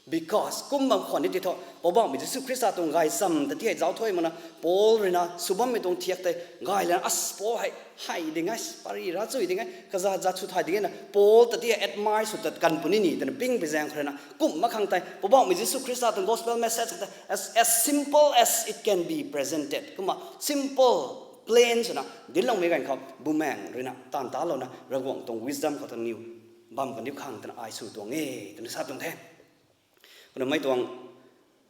Because kum bam khwan ni ti thu, Poubauhmei Jisu Khrista tuang gaychamv ta ti hei zauc thuy makna, Paul rui na sw bammei tuang thiak tei gay lana, as Paul hei, hei ding e, pari ra chui ding e, kaza zat sw thay ding e na, Paul ta ti hei admire sw tat kan puni ni, twna ping pi zaeng khou rui na, kum mak khang tei, Poubauhmei Jisu Khrista tuang gospel message khou tei, as, as simple as it can be presented. Kumna simple, plain swna dincloumei ganv khou, bumaeng rui na taanv talouna, Ravguangc tuang wisdom khou tangniw bam kaniw khang twna ai sw tuang e, twna sa tuang the. Kumna mei tuang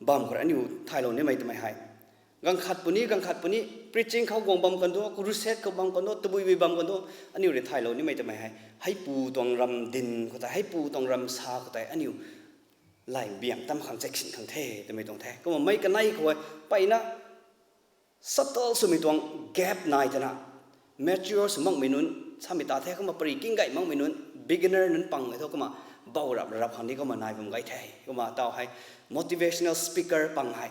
bam khou rui aniu thaylou nimei twmei hei, ganv khat puni, ganv khat puni, preaching khou guang bam kan thu, crusade khou bam kan thu, tabuibui bam kan thu, aniu rui thaylou nimei twmei hei, heipu tuang ram din khou tei, heipu tuang ram sa khou tei, aniu lay biang tam khang check sin khang the, twmei tuang the. Kumna mei kanei khou e, mpeyna subtle swmei tuang gap nai twna, mature sw makmei nunc, samei ta the, kumna pari kinggay makmei nunc, beginner nunc pang e thu, kumna bau rap rap khang ni kumna nai bam gay the. Kumna taw hei, motivational speaker pang hei,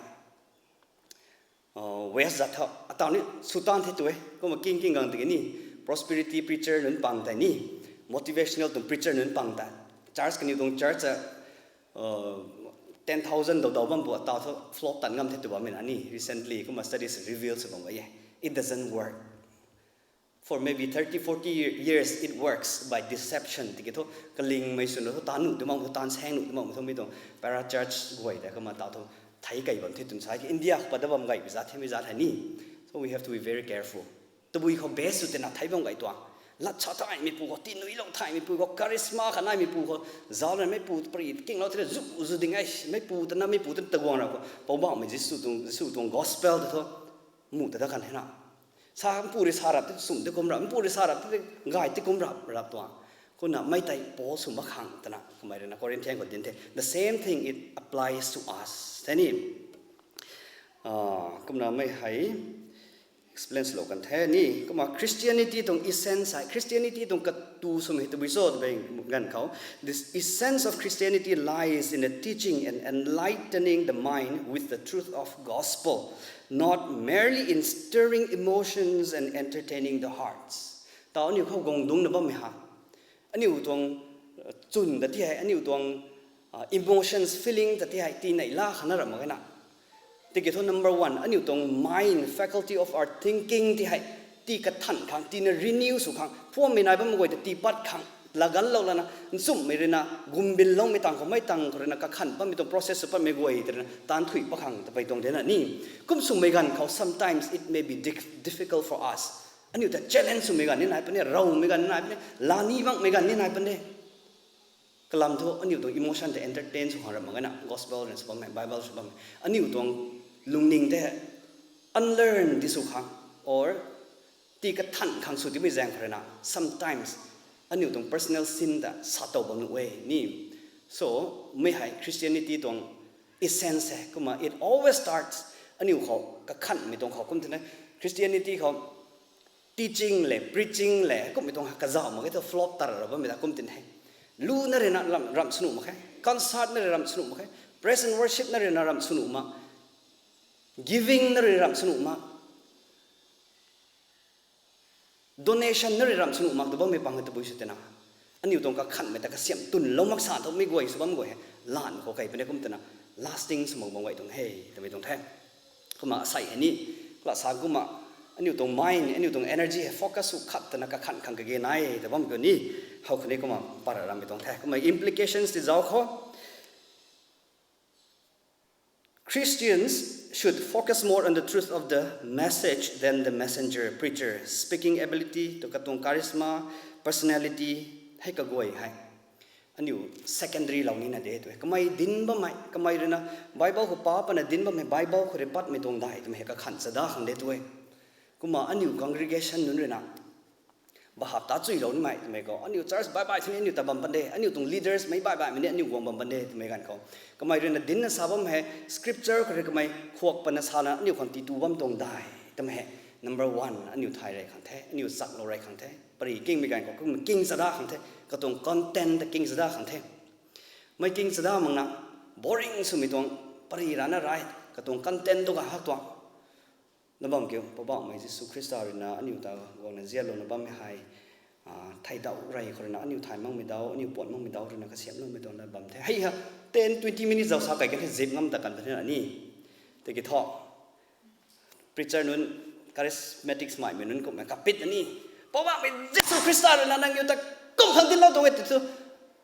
uh, West zat tho, ataw ni sutan the tu e, kumna king king gang tiki ni, prosperity preacher nunc pang tei ni, motivational tuang preacher nunc pang tei, church kaniw tuang church a, uh, ten thousand dou dou bam bu, ataw thu flop tan ngam the tu bammei na ni, recently kumna studies reveal sw bam gay e. It doesn't work. For maybe thirty, forty year-, years, it works by deception. Tiki thu, kalingmei swna thu, taanv nuh tu mak, taanv saeng nuh tu mak, thu mi tuang parachurch guay ta, kumna taw thu, thei kei bam the twn sa, India khou pat da bam gay pi zat the, mi zat hei ni. So we have to be very careful. Tabui khou base sw tina thei bam gay tuang. Lat sa thaymeipu khou, tinuilou thaymeipu khou, charisma kha naimeipu khou, zauc na meipu pari kinglou thei zu, zu ding e, meipu twna, meipu twna taguang ra khou, Poubauhmei Jisu tuang, Jisu tuang gospel ta thu, mu ta da kan he na. Sa mpu rui sa rap ti sum ti kum rap, mpu rui sa rap ti gay ti kum rap, rap tuang. Kumna mei tei Paul sw mak khang twna, kamei rui na Corinthian khou din the. The same thing, it applies to us. Tei ni, ah, kumna mei hei explain lou kan the ni. Kumna Christianity tuang essence hei, Christianity tuang katu swmei tabui cho twmei ganv khou, this essence of Christianity lies in the teaching and enlightening the mind with the truth of gospel, not merely in stirring emotions and entertaining the hearts. Taw aniu khou guang dungcna bammei ha, aniu tuang, uh, chwn ta ti hei, aniu tuang, uh, emotions, feeling ta ti hei, tinei la khana ram mak e na. Tiki thu number one, aniu tuang mind, faculty of our thinking ti hei, tii kathan khang, tiina renew sw khang, phuammei nai bammei guay ta tii pat khang, laganlou lana, nchumhmei rui na, gumbinloumei tang khou, mei tang khou rui na, kakhan patmei tuang process sw patmei guay ta rui na, taanv thuy pat khang, tapei tuang de na ni. Kum swmei ganv khou, sometimes it may be dic-, difficult for us. Aniu ta challenge swmei ganv ni nai puni, rowmei ganv ni nai puni, lani makmei ganv ni nai puni. Kalam thu aniu tuang emotion tei entertain sw khang ram mak e na, gospel rui sw bammei, Bible sw bammei. Aniu tuang lungning tei unlearn di sw khang, or tii kathan khang sw timei zaeng khou rui na, sometimes aniu tuang personal sin ta sa tow bam nuh e ni. So, mei hei Christianity tuang essence e, kumna it always starts, aniu khou kakhanhmei tuang khou kum tina, Christianity khou teaching le, preaching le, kummei tuang kazauh mak e thu flop tar ra bammei ta kum tin he. Lu na rui na ram, ram sw nuh mak khe, concert na rui ram sw nuh mak khe, praise and worship na rui na ram sw nuh mak, giving na rui ram sw nuh mak, donation na rui ram sw nuh mak tu bammei pang hei tabui sw tina, aniu tuang kakhanhmei ta kasiam tunlou mak sa thu mi guay sw bam guay hei, lan khou kei puni kum tina, lasting sw mak bam guay tuang he, twmei tuang the. Kumna asei hei ni, kala sa kumna, aniu tuang mind, aniu tuang energy hei focus sw khat twna kakhan khang kage nai, ta bam kiu ni, how khatni kumna para rammei tuang the. Kumna implications ti zauc khou. Christians should focus more on the truth of the message than the messenger, preacher. Speaking ability, tu katuang charisma, personality, hei kaguay hei. Aniu secondary lou nina de tu. Kamei dinc bammei, kamei ruina Bible khou pa pana dinc bammei, Bible khou rui patmei tuang dai twmei hei kakhan chada khang de tu. Kumna aniu congregation nunc ruina bahap ta chuilou nimei twmei khou, aniu church baih baih sini aniu ta bam pan de, aniu tuang leaders mei baih baihmei ni aniu guang bam pan de twmei ganv khou, kamei ruina dincna sa bam hei, scripture khou rui kamei khuak pana sana aniu khang titu bam tuang dai twmei hei, number one aniu thay rey khang the, aniu chaklou rey khang the. Pari kingmei ganv khou kumna king chada khang the, katuang content ta king chada khang the. Mei king chada makna, boring swmei tuang, pari rana rai, katuang content tu kahak tuang. Na bam kiu, Poubauhmei Jisu Khrista ruina aniu ta guangna zianlouna bammei hei, theidauh rey khou ruina aniu thay makmei dau, aniu puan makmei dau ruina kasiamhloumei tuang na bam the. Hei ha, ten, twenty minutes zau sa kai kan the, zip ngam ta kan the na ni. Tiki thu, preacher nunc, charismatics maimei nunc kumhmei kapit na ni, Poubauhmei Jisu Khrista ruina nangniw ta kum khang dinclou tuang e ti thu,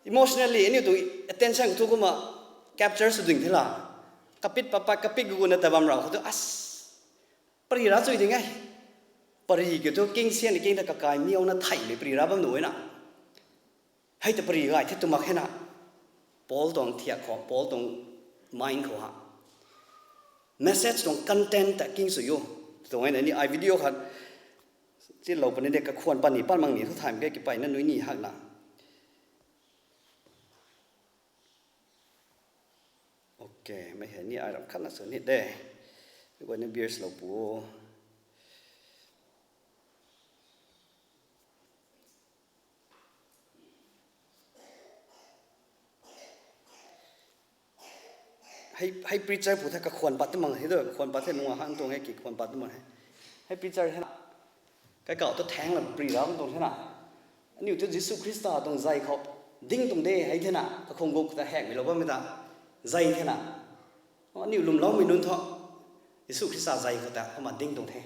emotionally aniu tuang attention thu kumna capture sw ding the la. Kapit papat, kapit guguna ta bam rau khou thu, as, pari ra chui ding e. Pari kiu thu king sian king ta kakai miauna theimei pari ra bam nuh e na. Hei ta pari gay the tw mak khe na. Paul tuang thiak khou, Paul tuang mind khou ha, message tuang content ta king sw o. Tuang e na ni ai video khat chinlou puni de, kakhwan pat ni pat mak ni thu thaymei ke kipeyna nui ni hakna. Okay, mei hei ni ai ram khatna sw ni de. Mei guayna beers lou pu o. Hei, hei preacher pu the kakhwan pat ti mak hei tu, kakhwan pat the nunga hang tuang e ki khwan pat ti mak hei. Hei preacher hei na, kaikhau tu thaeng la pari ra bam tuang the na. Aniu tu Jisu Khrista tuang zei khou ding tuang de hei the na, kakhung guk ta hekmei lou bammei ta zei the na. Aniu lwmloumei nunc thu, Jisu Khrista zei khou ta kumna ding tuang the.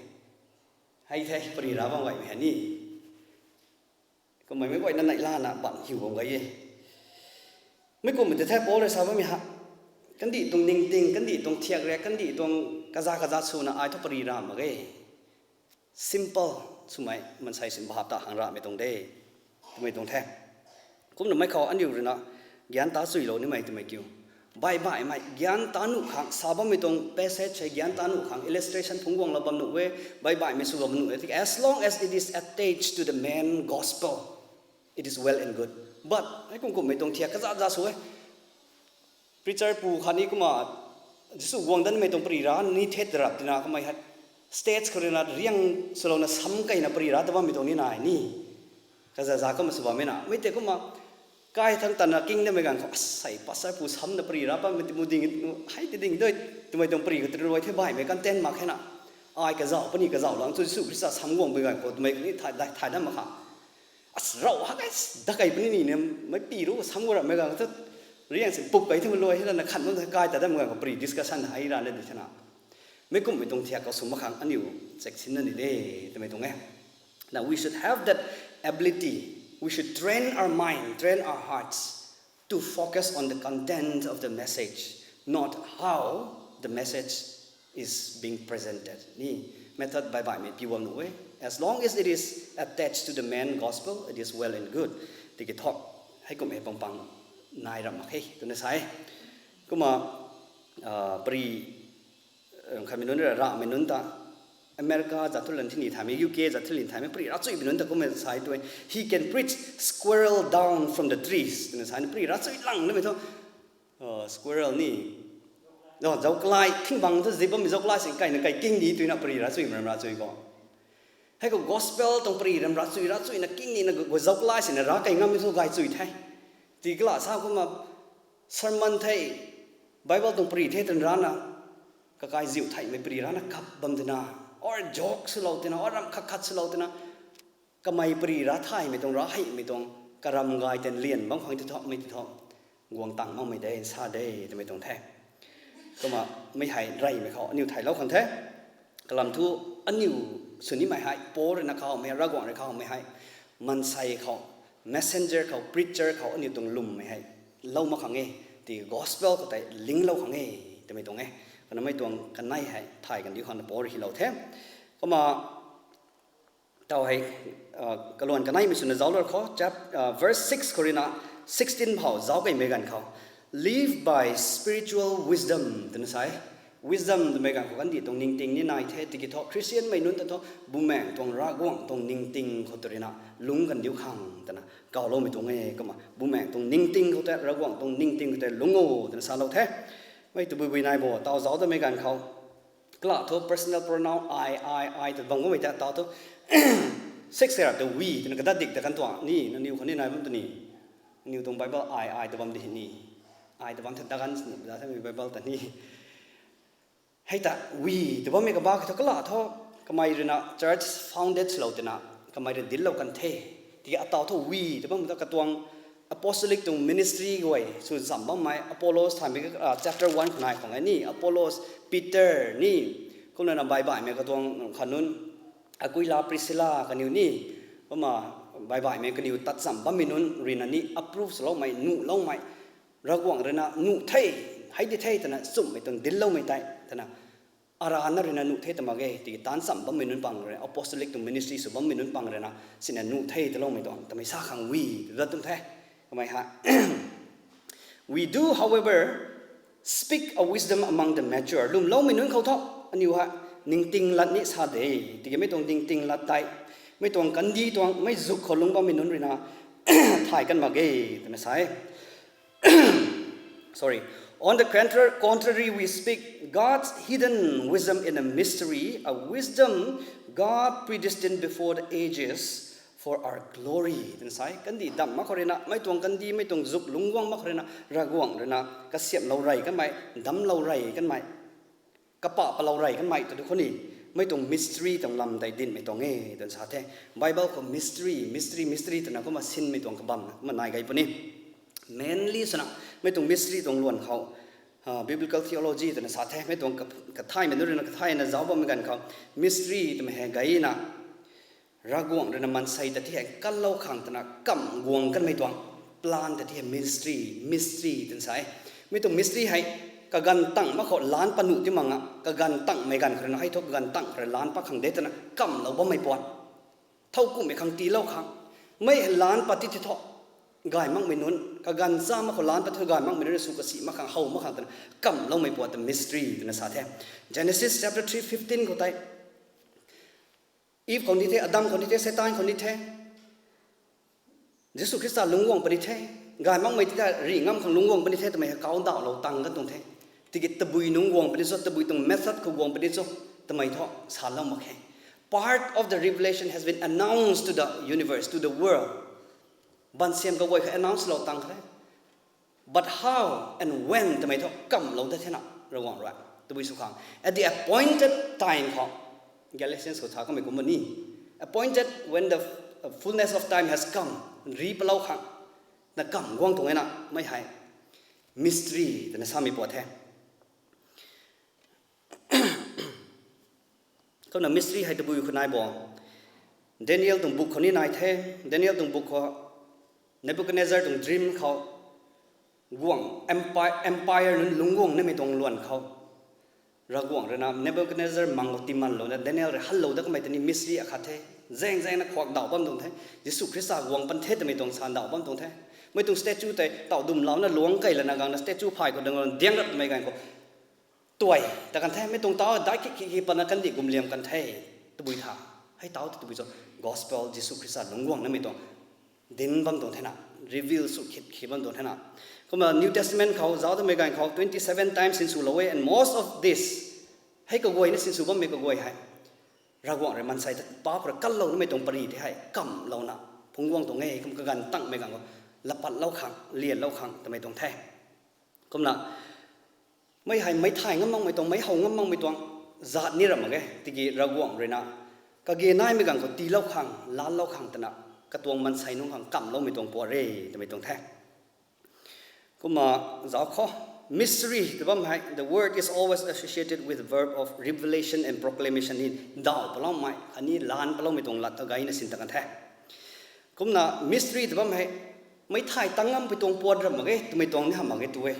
Hei the pari ra bam gaymei hei ni. Kummei mei guayna neihlana bam hiu bam gay e. Mei kummei tei the Paul rui sa bammei ha, kandih tuang ningting, kandih tuang thiak riak, kandih tuang kaza kaza swna ai thu pari ra mak ge. Simple swmei maansei sin bahap ta hang ramei tuang de, twmei tuang the. Kumna mei khou aniu ruina gyan ta chuilou nimei twmei kiu, baih baihmei gyan ta nuh khang sa bammei tuang passage hei gyan ta nuh khang illustration phungc guanglou bam nuh e, baih baihmei sw bam nuh e. As long as it is attached to the main gospel, it is well and good. But hei kum kummei tuang thiak kaza za sw e. Preacher pu khatni kumna Jisu guang danmei tuang pari ra ni the tarap tina kamei hei stage khou ruina riang swlouna sam keyna pari ra ta bammei tuang ni nai ni. Kaza za kumna sw bammei na. Mei tei kumna kai thang tana king damei ganv khou, asei pastor pu samna pari ra bammei ti mu ding, hei ti ding doi, twmei tuang pari khou tei rui the baihmei content mak khe na. Ai kazauh puni kazauh lang chu Jisu Khrista sam guangmei ganv khou twmei ni thay, thay dam mak kha. As rau hak e, da kei puni ni ne, mei pi ru sam gu ramei ganv thu, riang si pup kei thu luai hei lana khan bam the kai ta dam ganv khou pari discussion hei rana di the na. Mei kummei tuang thiak khou sw mak khang aniu check sinna ni de, twmei tuang e. Now we should have that ability. We should train our mind, train our hearts to focus on the content of the message, not how the message is being presented. Ni method baih baihmei pi bam nuh e. As long as it is attached to the main gospel, it is well and good. Tiki thu, hei kum hei pang pang nai ram mak khe twna sa e. Kumna, pari khatmei nunc ra, ramei nunc ta, America zat thu lan thini thaymei, U K zat thu lan thaymei, pari ravchuimei nunc ta kumna sa e tu e, he can preach squirrel down from the trees twna sa e, pari ravchui lang namei thu, squirrel ni, zauklai, thingbang thu zip bammei zauklai sin kaina kai king ni twna pari ravchuimei ram ravchui khou. Hei khou gospel tuang pari ram ravchui, ravchuina king nina gu zauklai sina rav kai ngammei thu gay chui the. Tiki la sa kumna sermon the, Bible tuang pari the twna rana, kakai ziu theihmei pari rana kap bam twna, or joke swlou twna, or ram khat khat swlou twna, kamei pari rav theihmei tuang, rav heimei tuang, karam gay ten lian bam khang ti thumei ti thu, guang tang makmei de, sa de, twmei tuang the. Kumna mei hei reymei khou aniu thaylou khang the. Kalam thu aniu swnimei hei Paul rui na kahowmei, Ravguangc rui kahowmei hei, maansei khou, messenger khou, preacher khou aniu tuang lwmmei hei lou mak khang e, ti gospel khou tei linglou khang e, twmei tuang e. Kumna mei tuang kanei hei thay kandiu khang Paul rui hylou the. Kumna taw hei, kaluan kaneimei swna zauclou khou, chap-, verse six khou rui na sixteen phou zauc keymei ganv khou, live by spiritual wisdom twna sa e. Wisdom twmei ganv khou kandih tuang ningting ni nai the, tiki thu Khristianmei nunc ta thu Bumaengh tuang, Ravguangc tuang ningting khou tw rui na lungc kandiu khang twna kawloumei tuang e. Kumna Bumaengh tuang ningting khou tei, Ravguangc tuang ningting khou tei lungc o twna salou the. Mei tabui bui nai bo, taw zauc tamei ganv khou, kalam thu personal pronoun I, I, I tw bam kummei ta taw thu six hei rap ta we twna kadat dik ta kan tuang ni, nangniw khou ni nai bam tw ni. Nangniw tuang Bible I, I tw bam di ni. I tw bam the dagan sini, da the Bible ta ni. Hei ta we tw bammei kaba ki thu kalam thu kamei rui na church founded swlou tina kamei rui dinclou kan the. Tiki ataw thu we tw bam ta katuang apostolic tuang ministry guay sw zam bammei, Apollos thaymei, chapter one khou nai khang e ni, Apollos, Peter ni, kumna na baihbaihmei katuang khat nunc, Aquila, Priscilla kaniw ni, kumna baihbaihmei kaniw tat zam bammei nunc rui na ni approve swloumei, nuhloumei, Ravguangc rui na nuh the, hei di the twna nchumhmei tuang dincloumei tei twna arana rui na nuh the tw mak ge, tiki taanv cham bammei nunc pang rui, apostolic tuang ministry sw bammei nunc pang rui na sina nuh the twloumei tuang twmei sa khang we tw dat tuang the. Kamei hei, we do, however, speak a wisdom among the mature. Lwmloumei nunc khou thu aniu hei ningting lat ni sa de, tiki mei tuang ningting lat tei mei tuang kandih tuang mei zuk khou lungc bammei nunc rui na thay kan mak ge twna sa e. Sorry. On the contra-, contrary, we speak God's hidden wisdom in a mystery, a wisdom God predestined before the ages for our glory, twna sa e. Kandih damh mak khou rui na, mei tuang kandih, mei tuang zuk lungc guang mak khou rui na, Ravguangc rui na kasiamhlou rey kanmei, damclou rey kanmei, kapah palou rey kanmei tw du khou ni, mei tuang mystery tuang lam tei dincmei tuang e twna sa the. Bible khou mystery, mystery, mystery twna kumna sinmei tuang kabam kumna nai gay puni. Mainly swna mei tuang mystery tuang luan khou, biblical theology twna sa the, mei tuang ka-, kathaymei nunc rui na kathay na zauc bammei ganv khou, mystery twmei hei gayna Ravguangc rui na maansei ta thi hei kanlou khang twna kamv guang kanmei tuang plan ta thi hei mystery, mystery twna sa e. Mei tuang mystery hei kaganv tangh mak khou laanc pat nuh ti mak a, kaganv tangmei ganv khou rui na hei thu kaganv tangh khou rui laanc pat khang de twna kamvlou bammei puat. Thowkumhmei khang tiilou khang, mei hei laanc pat ti ti thu, gay makmei nunc, kaganv cha mak khou laanc pat ti thu gay makmei nunc sw kasi mak khang, how mak khang twna kamvloumei puat ta mystery twna sa the. Genesis chapter three fifteen khou tei, Eve khou ni the, Adam khou ni the, Satan khou ni the, Jisu Khrista lungc guang puni the, gay makmei ti ta rih ngam khang lungc guang puni the twmei hei kau ndauhlou tang kan tuang the. Tiki tabui nungc guang puni cho, tabui tuang method khou guang puni cho, twmei thu salou mak khe. Part of the revelation has been announced to the universe, to the world. Baansiam kaguay khou announce lou tang khe. But how and when twmei thu kamvlou dat thena Ravguangc rui tabui sw khang, at the appointed time khou, Galatians khou sa kamei kumna ni, appointed when the fullness of time has come, ri palou khang na kamv guang tuang e na, mei hei mystery twna samei puat the. Kumna mystery hei tabui khou nai bo, Daniel tuang book khou ni nai the. Daniel tuang book khou Nebuchadnezzar tuang dream khou guang, empi-, empire nunc lungc guang namei tuang luan khou, Ravguangc rui na Nebuchadnezzar mang khou timanlouna Daniel rui hanlou dat kamei tei ni mystery akhat the. Zaeng zaengna khuak ndauh bam tuang the. Jisu Khrista guang pan the twmei tuang sa ndauh bam tuang the. Mei tuang statue tei tauh dumlouna luangc key lana gangna statue phay khou dang diang rap twmei ganv khou tuai ta kan the, mei tuang tau dai kik kik kik pana kandih gumliam kan the, tabui tha. Hei tau ta tabui cho, gospel Jisu Khrista lungc guang namei tuang dinc bam tuang thena, reveal sw khit khit bam tuang thena. Kumna New Testament khou zauc tamei ganv khou twenty seven times sinswlou e, and most of this, hei kaguayna sinsw bammei kaguay hei Ravguangc rui maansei ta paap khou rui kanlou namei tuang pary tei hei kamvlouna phungc guang tuang e. Kum kaganv tangmei ganv khou lapatlou khang, lianlou khang twmei tuang the. Kumna mei hei meic thay ngam makmei tuang, meic how ngam makmei tuang zat ni ram mak ge. Tiki Ravguangc rui na kage naimei ganv khou tiilou khang, laanlou khang twna katuang maansei nunc khang kamvloumei tuang puat re twmei tuang the. Kumna zauc khou Mystery tw bam hei, the word is always associated with the verb of revelation and proclamation. Ni daw paloumei khatni lan paloumei tuang lat ta gayna sin ta kan the. Kumna mystery tw bam hei, mei thay tang ngampui tuang puat ra mak ge twmei tuang ni hamh mak ge tu e.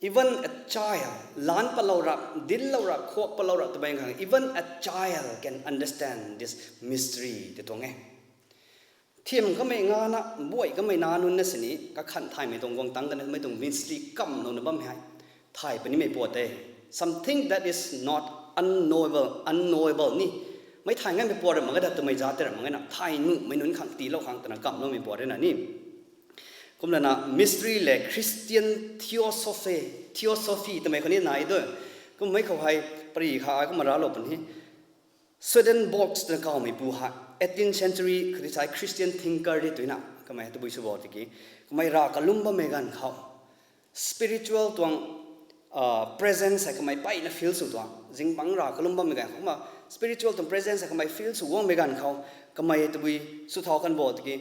Even a child, lan palou ra, dinclou ra, khuak palou ra twmei khang, even a child can understand this mystery tw tuang e. Thiam kamei ngana, buay kamei na nunc na sini kakhan thaymei tuang guang tang kanmei tuang mystery kamlouna bam hei, thay punimei puat e. Something that is not unknowable, unknowable ni. Mei thay ngaimei puat ra mak ge da twmei za tei ra mak ge na, thay nuhmei nunc khang tiilou khang twna kamloumei puat rui na ni. Kumlana mystery le Christian theosophy, theosophy twmei khou ni nai de. Kummei khou hei pary kha ai kumna raclou pun hi. Swedenborg twna kawmeipu hei, eighteenth century khatni sai Christian thinker di twna kamei tabui sw bo tiki, kamei rav kalum bammei ganv khou, spiritual tuang presence hei kamei peyna feel sw tuang, zingbangc rav kalum bammei ganv khou kumna spiritual tuang presence hei kamei feel sw guangmei ganv khou, kamei tabui sw thau kan bo tiki,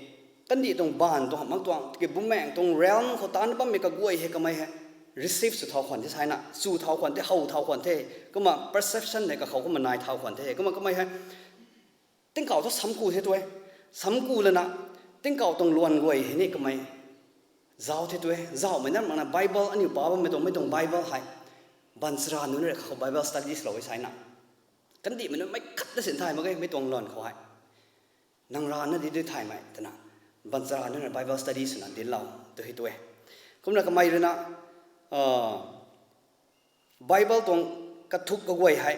kandih tuang baanv tuang hamh mak tuang tiki, bumaengc tuang realm khou taanc bammei kaguay hei kamei hei receive sw thau khwan the, saina sw thau khwan the, how thau khwan the, kumna perception hei kakhou kumna nai thau khwan the, kumna kamei hei tingkauh thu samku the tu e, samku lana, tingkauh tuang luan guay hei ni kamei zauc the tu e, zauhmei na makna Bible aniu pa bammei tuang, mei tuang Bible hei, baanchara nunc rui kakhou Bible study swlou e saina, kandihmei nunc mei khat na sin thay mak ge mei tuang luan khou hei. Nang rana di dui thaymei twna, baanchara nunc rui Bible study swna dinclou tu hei tu e. Kumna kamei rui na, Bible tuang kathuk kaguay hei,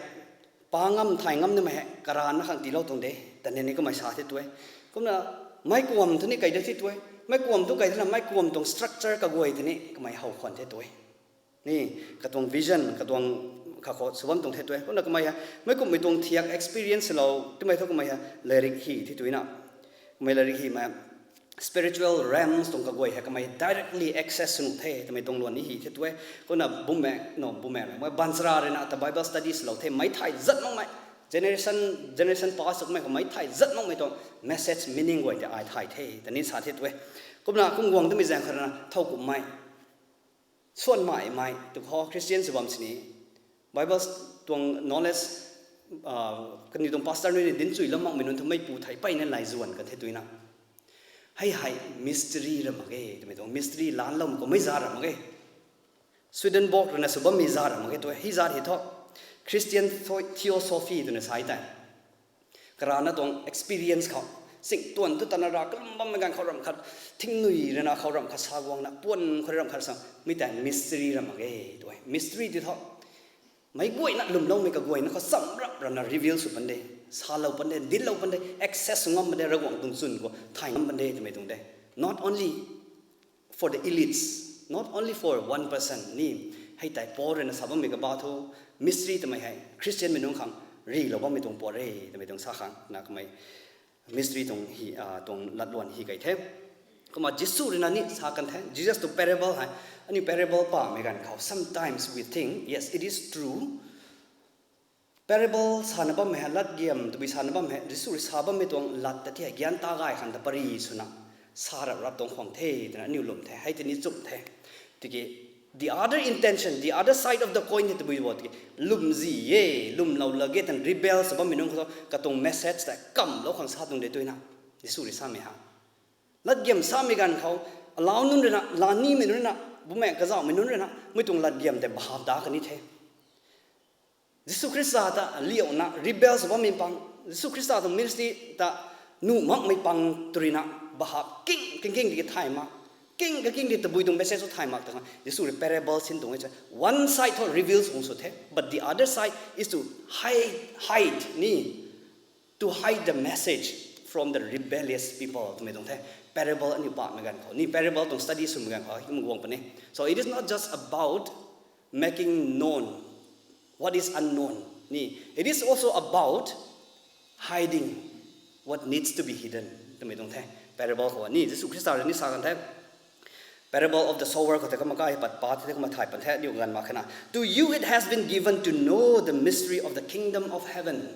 pa ngam thay ngam nimei hei karana khang tiilou tuang de, ta ni ni kamei sa the tu e. Kumna meic kuam thu ni kai de the tu e. Meic kuam thu kai thena meic kuam tuang structure kaguay thu ni kamei how khwan the tu e. Ni, katuang vision, katuang kakhou sw bam tuang the tu e. Kumna kamei hei, meic kumhmei tuang thiak experience lou twmei thu kamei hei, lairik hy the tu na. Kamei lairik hymei spiritual realms tuang kaguay hei kamei directly access sw nuh the twmei tuang luan ni hy the tu e. Kumna bumaengc, no, bumaengc, mei baanchara rui na ta Bible study swlou the, mei thay zat makmei. Generation, generation pass makmei khou mei thay zat makmei tuang message meaning guay tei ai thay the, ta ni sa the tu e. Kumna kum guang twmei zaeng khat rui na thow kumhmei suan maimei tu khou Christian sw bam sini, Bible tuang knowledge, kaniw tuang pastor nunc ni dinc chui lam makmei nunc thu meipu thei peyna lay zuan kan the tu na. Hei hei mystery ra mak ge twmei tuang, mystery laanloumei kummei za ra mak ge. Swedenborg rui na sw bammei za ra mak ge tu, hei za hei thu Christian tho-, theosophy twna sa tei, karana tuang experience khou, sing tuan tu tana rav kalum bammei ganv khou ramh khat, thingnui rui na khou ramh khat sa guangna puan khou ramh khat sa, mi tei mystery ra mak ge tu e. Mystery ti thu meic guayna lwmloumei kaguayna khou cham rap rana reveal sw pan de, salou pan de, dinclou pan de, access sw ngam pan de, Ravguangc tuang chwn khou thay ngam pan de twmei tuang de. Not only for the elites, not only for one person ni, hei tei Paul rui na sa bammei kaba thu, mystery twmei hei Christianmei nunc khang rilou bammei tuang puat re twmei tuang sa khang na kamei mystery tuang hi, tuang latluan hi kai the. Kumna Jisu rui na ni sa kan the, Jesus tuang parable hei, aniu parable pamei ganv khou sometimes we think, yes, it is true, parable sana bammei hei, latgiam tabui sana bammei hei, Jisu rui sa bammei tuang lat ta ti hei gyan ta gay khang ta pary swna sa rap rap tuang khwang the twna aniu lwm the, hei tini chum the. Tiki the other intention, the other side of the coin hei tabui bo tiki, lwmzi e, lwmlou lak ge twna rebel sw bammei nunc khou katuang message tei kamlou khang sa tuang de tu na, Jisu rui samei ha. Latgiam samei ganv khou, alau nunc rui na, lanimei nunc rui na, bumaengc kazauhmei nunc rui na mei tuang latgiam tei bahap da kan ni the. Jisu Khrista ta liauna rebel sw bammei pang, Jisu Khrista tuang ministry ta nuh makmei pang tw rui na bahap king, king, king di thay mak, king, king di tabui tuang message sw thay mak ta khang Jisu rui parable sin tuang e. One side thu reveal sw bam sw the, but the other side is to hide, hide ni, to hide the message from the rebellious people twmei tuang the. Parable aniu pamei ganv khou ni, parable tuang study swmei ganv khou hei kum guang puni. So it is not just about making known what is unknown ni, it is also about hiding what needs to be hidden twmei tuang the. Parable khou ni Jisu Khrista rui ni sa kan the. Parable of the sower khou tei kumna kai pat pa the, kumna thay pan the, aniu ganv mak khana. To you it has been given to know the mystery of the kingdom of heaven.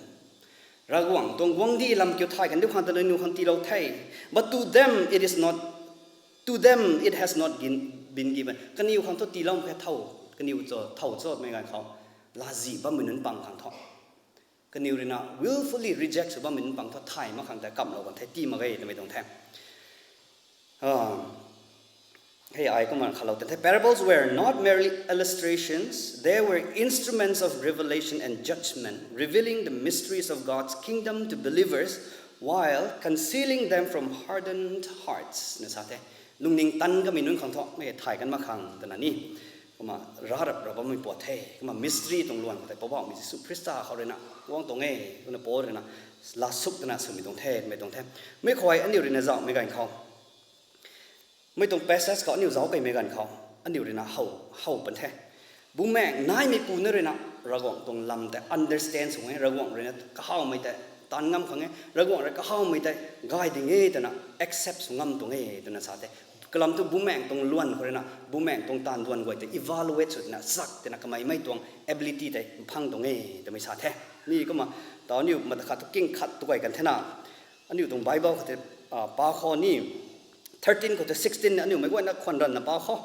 Ravguangc tuang guangcdic lam kiu thay kan diu khang ta nangniw khang tiilou the. But to them it is not, to them it has not been, Bin gi ban kaniw khang thu tiiloumei khe thow, kaniw cho thow cho mei ganv khou, lazi bammei nunc pang khang thu, kaniw ruina willfully reject sw bammei nunc pang thu thay mak khang tei kamlou kan the, tii mak ge twmei tuang the. Hei ai kumna khalou tei the. Parables were not merely illustrations, they were instruments of revelation and judgment, revealing the mysteries of God's kingdom to believers while concealing them from hardened hearts, na sa the. Lungning tan kamei nunc khang thu mei thay kan mak khang twna ni, kumna rarap ra bammei puat the. Kumna mystery tuang luan khou tei Poubauhmei Jisu Khrista khou ruina guang tuang e, kumna Paul ruina lasuk twna swmei tuang the, mei tuang the. Mei khou aniu ruina zauhmei ganv khou, mei tuang passage khou aniu zauc keymei ganv khou, aniu ruina how, how pan the. Bumaeng naimeipu na ruina Ravguangc tuang lam tei understand sw e, Ravguangc ruina kahawmei tei taanv ngam khang e, Ravguangc rui kahawmei tei gay ding e twna accept sw ngam tuang e twna sa the. Kalam thu bumaeng tuang luan khou ruina, bumaeng tuang taanv luan guay tei evaluate sw twna, zak twna kamei mei tuang ability tei mphang tuang e twmei sa the. Ni kumna, tau aniu mata khat thu king khat tu guay kan thena, aniu tuang Bible khou tei pa khou ni, thirteen khou tei sixteen aniu mei guayna khwan ranna pa khou,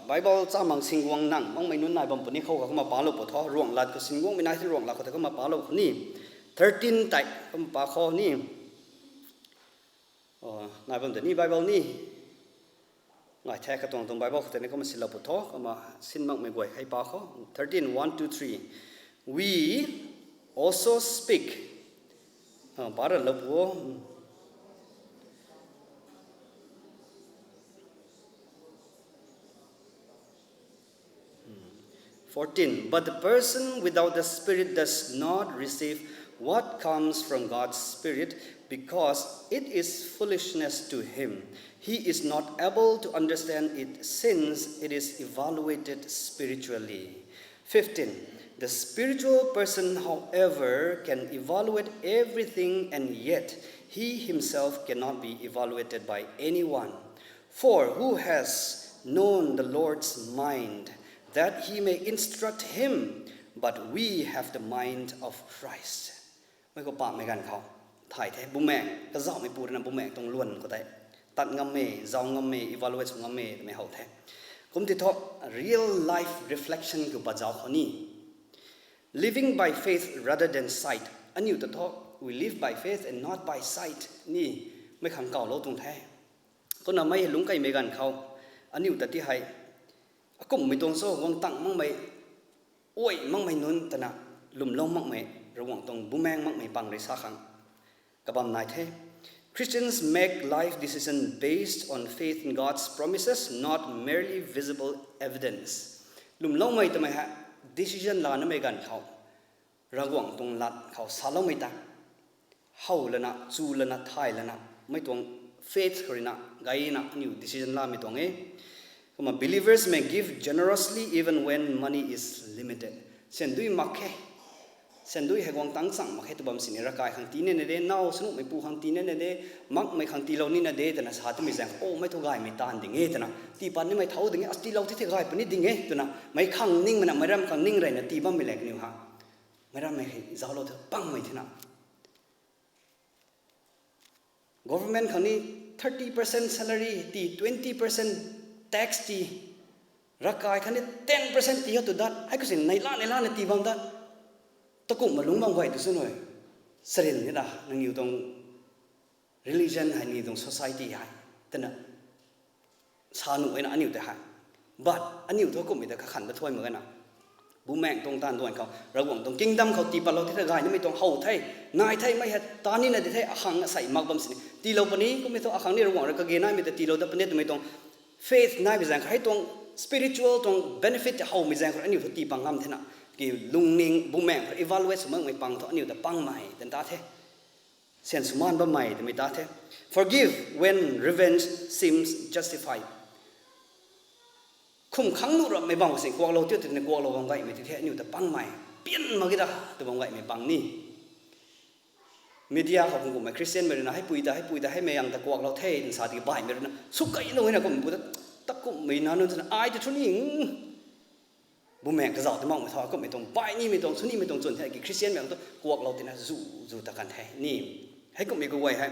Bible chamang singguang nang makmei nunc nai bam puni khou kha kumna palou pw tho, Ruanglat khou singguangmei nai the, Ruanglat khou tei kumna palou khou ni, thirteen tei kumna pa khou ni, nai bam tei ni Bible ni, ngai the katuang tuang Bible khou tei ni kumna silou pw tho, kumna sin makmei guay hei pa khou, thirteen, one, two, three. We also speak. Pa ranlou pw o. Fourteen, but the person without the Spirit does not receive what comes from God's Spirit, because it is foolishness to him. He is not able to understand it, since it is evaluated spiritually. Fifteen, the spiritual person, however, can evaluate everything, and yet he himself cannot be evaluated by anyone. For who has known the Lord's mind, that he may instruct him? But we have the mind of Christ. Mei khou pamei ganv khou thay the, bumaeng kazauhmeipu ruina bumaeng tuang luan khou tei tat ngam e, zauc ngam e, evaluate sw ngam e twmei how the. Kum ti thu, real life reflection khou pat zauc khou ni, living by faith rather than sight. Aniu ta thu, we live by faith and not by sight ni, mei khang kawlou tuang the. Kumna mei lungc keymei ganv khou, aniu ta ti hei, akumhmei tuang cho guang tang makmei, uai makmei nunc twna, lwmlou makmei, Ravguangc tuang bumaeng makmei pang rui sa khang kabam nai the. Christians make life decision based on faith in God's promises, not merely visible evidence. Lwmloumei twmei hei decision lanamei ganv khou, Ravguangc tuang lat khou saloumei ta, how lana, chu lana, thay lana, mei tuang faith khou ruina gayna aniu decision lamei tuang e. Kumna believers may give generously even when money is limited. Syan dui mak khe, syan dui hei guang tang chang mak khe tw bam sini, ravkai khang tii nina de, naw sanumeipu khang tii nina de, makmei khang tiilou nina de twna sa twmei zaeng, o, mei thu gaymei taanv ding e twna, tii pat nimei thau ding e, a tiilou ti the gay puni ding e twna meic khang ningmei na, meic ram khang ning reyna tii bammei le kaniw ha. Meic rammei hei zauclou the pangmei thena, government khang ni thirty percent salary tii, twenty percent tax tii, ravkai khang ni ten percent tii hou tu dat, hei khou sin neihla neihla na tii bam dat, takumhna lungc bam guay tu sw nui, sarin ni ra nangniw tuang religion hei, ni tuang society hei, twna sa nuh e na aniu tei hei. But aniu thu kumhmei ta kakhan ta thuay mak e na. Bumaengh tuang taanv duan khou, Ravguangc tuang kingdom khou tii patlou the, gay nimei tuang how the, nai the, mei hei ta nina di the, akhang asei mak bam sini tiilou puni, kummei thu akhang ni Ravguangc rui kage naimei ta tiilou dat puni twmei tuang faith nai bi zaeng khou, hei tuang spiritual tuang benefit howmei zaeng khou aniu thu tii pang ngam thena, ki lungning bumaengh khou evaluate sw makmei pang thu aniu ta pangmei tan ta the. Syan swmaan bammei twmei ta the. Forgive when revenge seems justified. Khum khang nuh rapmei bam sini kuaklou tiu twna kuaklou bam gaymei ti the, aniu ta pangmei, pian mak ge da tw bam gaymei pang ni. Media khou kum kummei Christianmei ruina heipui ta, heipui ta, heimei ang ta kuaklou the twna sa tiki baihmei ruina sw kailou na kum pu ta, ta kumhmei na nunc twna ai ta thu ni, bumaengh kazauh ta makmei tho, kumhmei tuang baih nimei tuang, sw nimei tuang chwn the, ki Christianmei ang tu kuaklou tina zu, zu ta kan the ni. Heikumhmei kaguay hei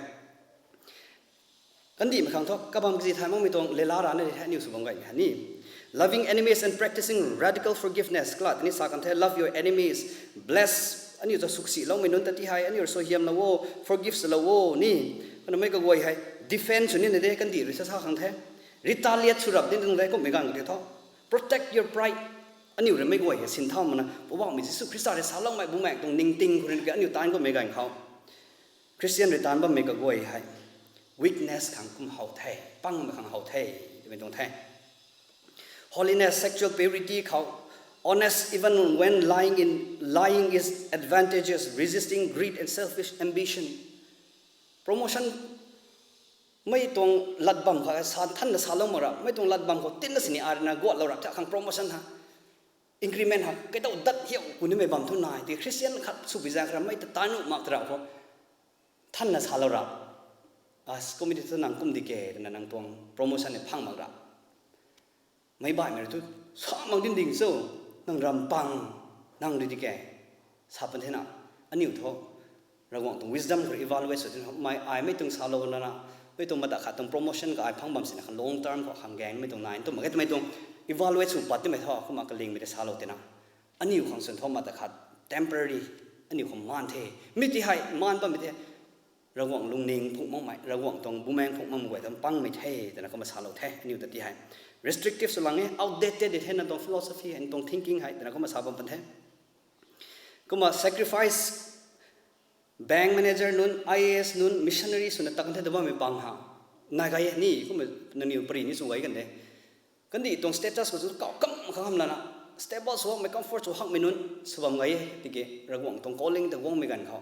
Kandihmei khang thu kabam kazi thay makmei tuang lela rana di the aniu sw bam gaymei hei ni. Loving enemies and practicing radical forgiveness. Kalat ni sa kan the, love your enemies, bless. Aniu ta suksiloumei nunc ta ti hei aniu rui suaihiamlou o, forgive swlou o ni. Kanamei kaguay hei defense sw nina de, kandih rui sa sa khang the. Retaliate sw rap di nung de kummei ganv ka tei thu. Protect your pride. Aniu rui mei guay hei sinthau mana Poubauhmei Jisu Khrista rui saloumei bumaeng tuang ningting khou rui aniu taanv kummei ganv khou Christian rui taanv bammei kaguay hei weakness khang kum how the, pangmei khang how the twmei tuang the. Holiness, sexual purity khou, honest even when lying in lying is advantageous, resisting greed and selfish ambition. Promotion mei tuang lat bam khou sa thanna salou mak ra, mei tuang lat bam khou tinna sini arna guatlou ra ta khang promotion ha, increment ha, kei tau dat hiau kunimei bam thu nai ti Christian khat sw bi zaeng khara mei ta taanv nuh mak ta ra khou thanna salou ra. As community thu nang kum di ke twna nang tuang promotion ni phang mak ra. Meic baihmei rui thu sa mak din ding cho, nang ram pang, nang rui di ke, sa pan thena, aniu thu Ravguangc tuang wisdom khou evaluate sw tina, mei ai mei tuang salou lana, mei tuang mata khat tuang promotion ka ai phang bam sina khan long term khou khang gaengmei tuang nai twmei, mei tuang evaluate sw pat timei thu kumna kalingmei ta salou tina, aniu khang swn thu mata khat temporary, aniu khang maan the, mi ti hei maan bammei the. Ravguangc lungning phungc makmei, Ravguangc tuang bumaeng phungc makmei guay tuang pangmei the twna kumna salou the, aniu ta ti hei restrictive sw lang e, outdated di the, nang tuang philosophy hei, nang tuang thinking hei twna kumna sa bam pan the. Kumna sacrifice, bank manager nunc, I A S nunc, missionary swna tak kan the ta bammei pang ha, nai gay e ni, kumna nangniw pari ni sw gay kan de. Kandih tuang status khou chu kau kam khang ham lana, stable sw hakmei, comfort sw hakmei nunc sw bam gay e, tiki Ravguangc tuang calling ta guangmei ganv khou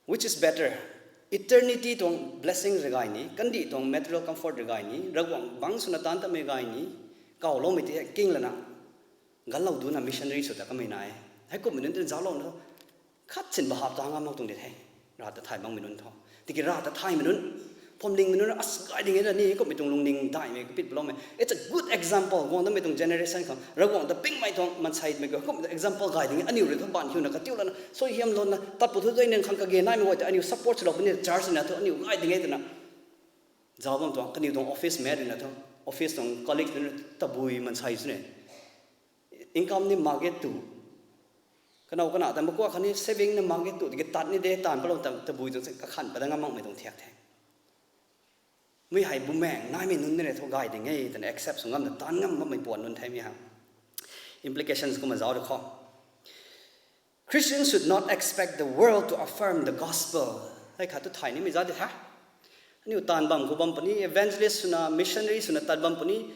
which is better? Eternity tuang blessing rui gay ni, kandih tuang material comfort rui gay ni, Ravguangc bangc swna taanv tatmei gay ni, kawloumei ti king lana, ganlou duna missionary sw ta kamei nai e. Heikumhmei nunc tin zauclouna thu, khat sin bahap ta ngam mak tuang di the. Rav ta thay makmei nunc thu, tiki rav ta thaymei nunc, phuamlingmei nunc, as gay ding e la ni, kumhmei tuang lungning daihmei kapit paloumei. It's a good example. Guang damei tuang generation khang Ravguangc ta pingmei tuang maanseimei khou kumhmei tuang example gay ding e. Aniu rui thu baanv hiuna katiu lana suaihiamlouna tat pu thu dui ning khang kage naimei guay ta aniu support swlou puni church na thu aniu gay ding e twna zauc bam tuang, kaniw tuang office mate rui na thu, office tuang colleague rui na tabui mansei sw ne. Income ni mak ge tu, kanow kana ta makuak khatni saving na mak ge tu, tiki tat ni de, taanv palou ta tabui tuang se kakhan pat da ngam makmei tuang thiak the. Mi hei bumaeng naimei nunc ni rui thu gay ding e twna accept sw ngam ta taanv ngam makmei puan nunc the mi ha. Implications kumna zauc de khou, Christians should not expect the world to affirm the gospel. Hei khat tu thay nimei za di the. Aniu taanv bam khou bam puni, evangelist swna, missionary swna tat bam puni,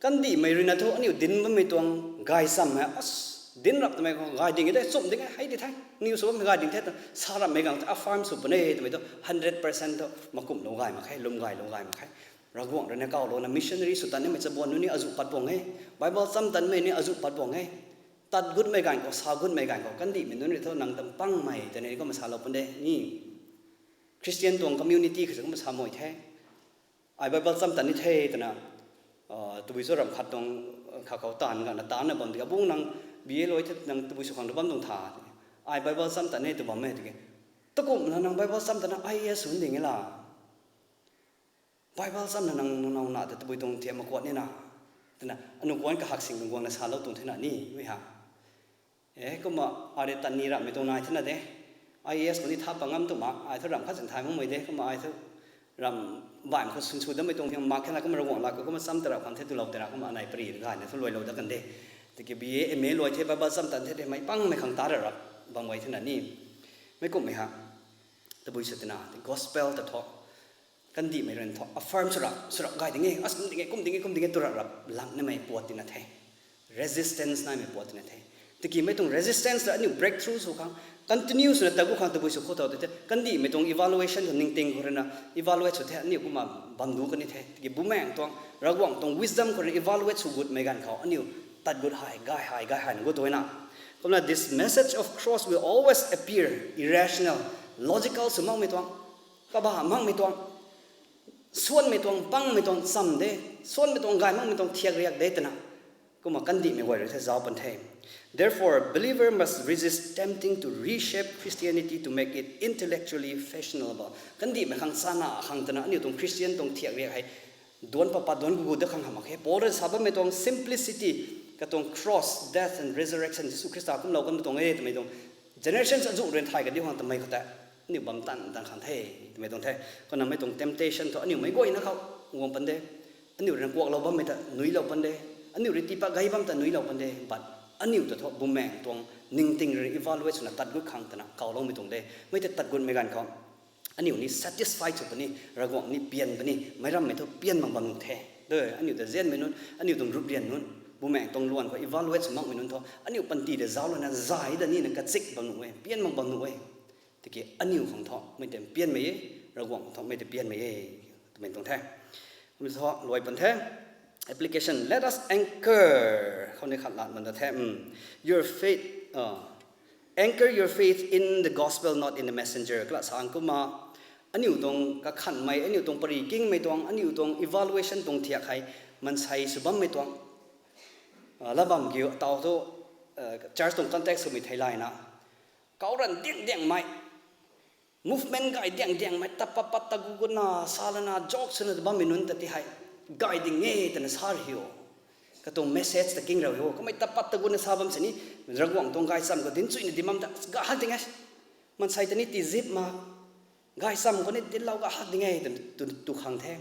kandihmei rui na thu aniu dinc bammei tuang gaychamv hei, as, dinc rap twmei khou gay ding e de, chumh ding e, hei di the, aniu sw bammei gay ding the ta sa rapmei gang ta affirm sw puni twmei thu hundred percent thu makumhlou gay mak khe, lwm gaylou gay mak khe. Ravguangc rui na kawlouna missionary sw tat nimei chabuan nunc ni azuh pat puang e, Bible cham tatmei ni azuh pat puang e. Tat gutmei ganv khou, sa gutmei ganv khou, kandihmei nunc rui thu nang tam pangmei twna kumna salou pun de ni. Christian tuang community khou kumna sa mei the. Ai Bible cham tat ni the twna, tabui sw ramh khat tuang, kha khou taanv gana taanvna bam di, abung nang B A luai the, nang tabui sw khang ta bam tuang tha. Ai Bible cham tat ni tw bam e tiki, takumna nang Bible cham tatna I A S sw ding e la, Bible chamna nang nang na ta tabui tuang thiam makuat nina, twna anu kuan kahak sing tuang guangna salou tuang thena ni mi ha. E kumna, ai rui tat ni ramhmei tuang nai thena de. I A S khou ni tha pa ngam tu mak, ai thu ramh khat sin thay makmei de, kumna ai thu ramh baihmei khou sinsw dammei tuang thiam mak khena kumna Ravguangc lat khou kumna cham ta rap khang the twlou tei ra kumna anei pari gayna thu luailou dat kan de. Tiki B A M A luai the, Bible cham tat the de, mei pangmei khang ta ra rap bam gay thena ni. Meic kumhmei ha, tabui sw tina, gospel ta thu kandihmei rui thu affirm sw rap, sw rap gay ding e, as kum ding e, kum ding e, kum ding e, tw rap rap lang nimei puat tina the. Resistance naimei puat tina the. Tiki mei tuang resistance ta aniu breakthrough sw khang, continue swna tat gut khang tabui sw khou tau tei the, kandihmei tuang evaluation khou ningting khou rui na evaluate sw the, aniu kumna bam du kan ni the. Tiki bumaeng tuang, Ravguangc tuang wisdom khou rui evaluate sw gutmei ganv khou aniu tat gut hei, gay hei, gay hei na gut tuina. Kumna this message of cross will always appear irrational, logical sw makmei tuang, kaba makmei tuang, suanmei tuang, pangmei tuang cham de, suanmei tuang gay makmei tuang thiak riak de twna Kumna kandihmei guay rui the zauc pan the. Therefore, believer must resist tempting to reshape Christianity to make it intellectually fashionable. Kandihmei khang chana khang twna aniu tuang Christian tuang thiak riak hei duanc pat pat duanc gugu dat khang hamh mak khe. Paul rui sa bammei tuang simplicity, katuang cross, death and resurrection, Jisu Khrista kumlou kanmei tuang e twmei tuang generations azuh rui thay kadiu khang twmei khou tei aniu bam tan tan khang the twmei tuang the. Kumna mei tuang temptation thu aniu mei guayna khou guang pan de. Aniu rui kuaklou bammei ta nuilou pan de. Aniu rui tiipat gay bam ta nuilou pan de. But aniu ta thu Bumaengh tuang ningting rui evaluate swna tat gut khang twna kawloumei tuang de. Mei tei tat gutmei ganv khou aniu ni satisfied sw puni, Ravguangc ni pian puni, meic rammei thu pian mak bam nuh the. De, aniu ta zianmei nunc, aniu tuang rup rian nunc, Bumaengh tuang luan khou evaluate sw makmei nunc thu aniu panty ta zauc lana zay da nina kachik bam nuh e, pian mak bam nuh e. Tiki aniu khang thu mei tei pianmei e, Ravguangc khang thu mei tei pianmei e twmei tuang the. Kum thu luai pan the. Application, let us anchor khou ni khat lat man da the. Your faith, anchor your faith in the gospel, not in the messenger. Kalam sa kumna aniu tuang kakhanmei, aniu tuang pary kingmei tuang, aniu tuang evaluation tuang thiak hei maansei sw bammei tuang lat bam kiu tau thu, church tuang context swmei theilayna kau ran diang diangmei, movement gay diang diangmei, tat pat pat ta gu gutna sa lana joke swna bammei nunc ta ti hei gay ding e twna sa ri o. Katuang message ta king rau o. Kamei tat pat ta gutna sa bam sini, Ravguangc tuang gaychamv khou dinc chuina di bam ta ga hak ding e. Maansei ta ni tizip ma, gaychamv khou ni dinclou ga hak ding e twna tu khang the.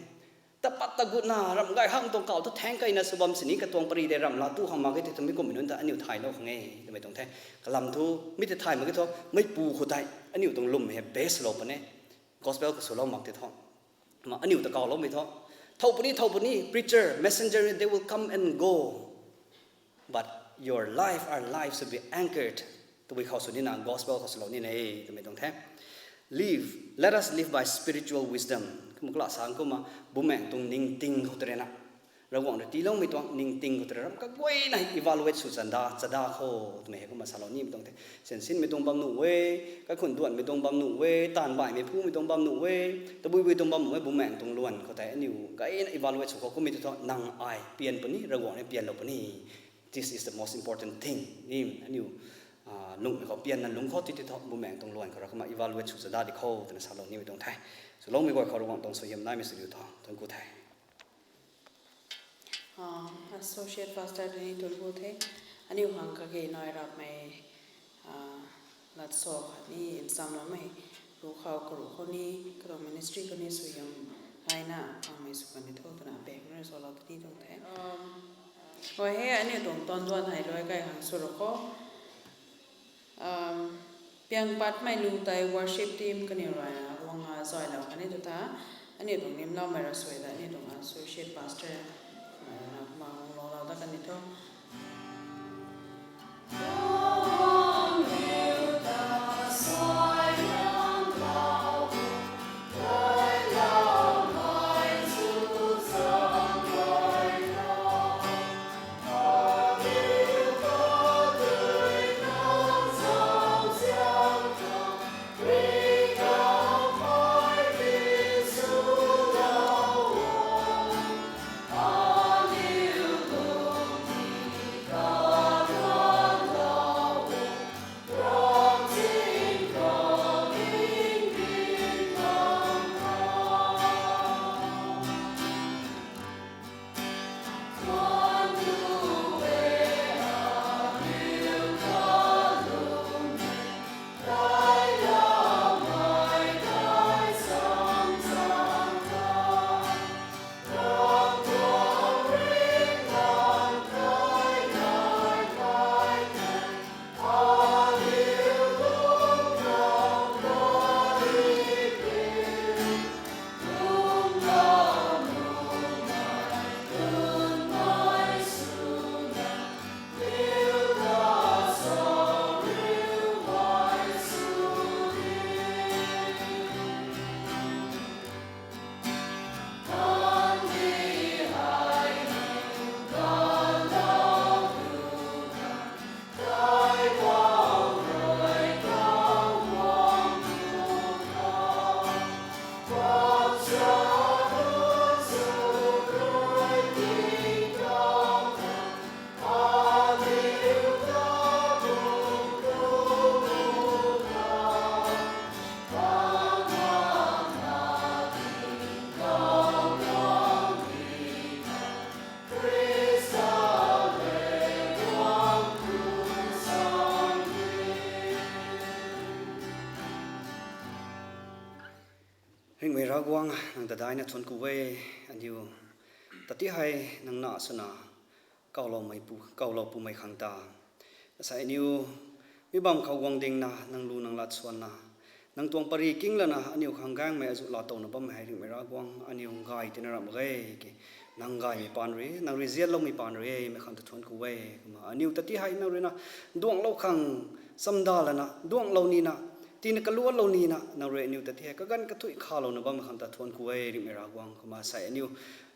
Tat pat ta gutna ramh gay hak tuang kau thu thaeng keyna sw bam sini katuang pary tei ramh la tu khang mak e tei twmei kummei nunc ta aniu thaylou khang e twmei tuang the. Kalam thu mi tei thay mak e thu, meicpu khou tei aniu tuang lwmmei hei base lou puni, gospel khou swlou mak tei thu, ma aniu ta kawloumei thu, thow puni, thow puni, preacher, messenger, they will come and go, but your life, our life should be anchored. Tabui khou sw nina, gospel khou swlou nina e twmei tuang the. Live, let us live by spiritual wisdom. Kumna kalam sa kumna Bumaengh tuang ningting khou tei rui na, Ravguangc rui tiiloumei tuang ningting khou tei rui ram kaguayna evaluate sw chanda chada khou twmei hei kumna salou nimei tuang the. Siansinmei tuang bam nuh e, kaikhunc duanhmei tuang bam nuh e, taanv baihmei phumei tuang bam nuh e, tabuibui tuang bam nuh e, Bumaengh tuang luan khou tei aniu gayna evaluate sw khou kummei tu thu nang ai pian puni, Ravguangc ni pianlou puni. This is the most important thing. Ni aniu lungmei khou pianna lungc khou ti ti thu Bumaengh tuang luan khou rui kumna evaluate sw chada di khou twna salou nimei tuang the. Swloumei guay khou Ravguangc tuang suaihiam naimei sw diu tho. Thuanc ku the. Associate Pastor tei ni thuanc ku the. Aniu khang kage nai rapmei latso khatni nchamloumei ruc khou karuc khou ni, katuang ministry khou ni suaihiam naina khangmei sw kan ni tho twna bang rui salou tini tuang the. Ai hei aniu tuang tuanduan hei luai kai khang sw ru khou, piang patmei lu tei worship team kaniw rui na guang a zaylou khatni tu ta, aniu tuang nimloumei rui sw ta aniu tuang associate pastor mei rui na kumna guang loulou dat kan ni tho. Guang, nang ta daina thuanc ku e. Aniu ta ti hei nang na swna kawloumei pu, kawlou pumei khang ta, asei aniu mi bam khou guang dingna nang lu nang lat swanna, nang tuang pary kinglana aniu khang gaengmei azuh laa towna bammei hei Ringhmei Ravguang, aniu gay tina ramh mak ge. Ki nang gaymei paan rui, nang rui zianloumei paan rui e, mei khang ta thuanc ku e. Kumna aniu ta ti hei nang rui na duanglou khang chamda lana duanglou nina, tina kaluanlou nina nang rui aniu ta ti hei kaganv kathuic khalouna bammei khang ta thuanc ku e Ringhmei Ravguang. Kumna sei aniu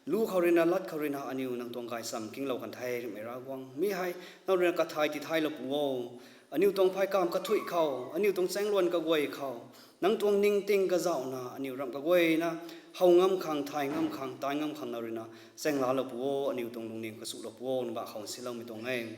lu khou rui na lat khou rui na aniu nang tuang gaychamv kinglou kan the Ringhmei Ravguang. Mi hei nang rui na kathay tithaylou pu o. Aniu tuang pheykamv kathuic khou, aniu tuang chaengluan kaguay khou, nang tuang ningting kazauhna aniu ramh kaguayna how ngam khang, thay ngam khang, tai ngam khang nang rui na chaenglalou pu o. Aniu tuang lungning kasulou pu o, nang ba khou nsiloumei tuang e.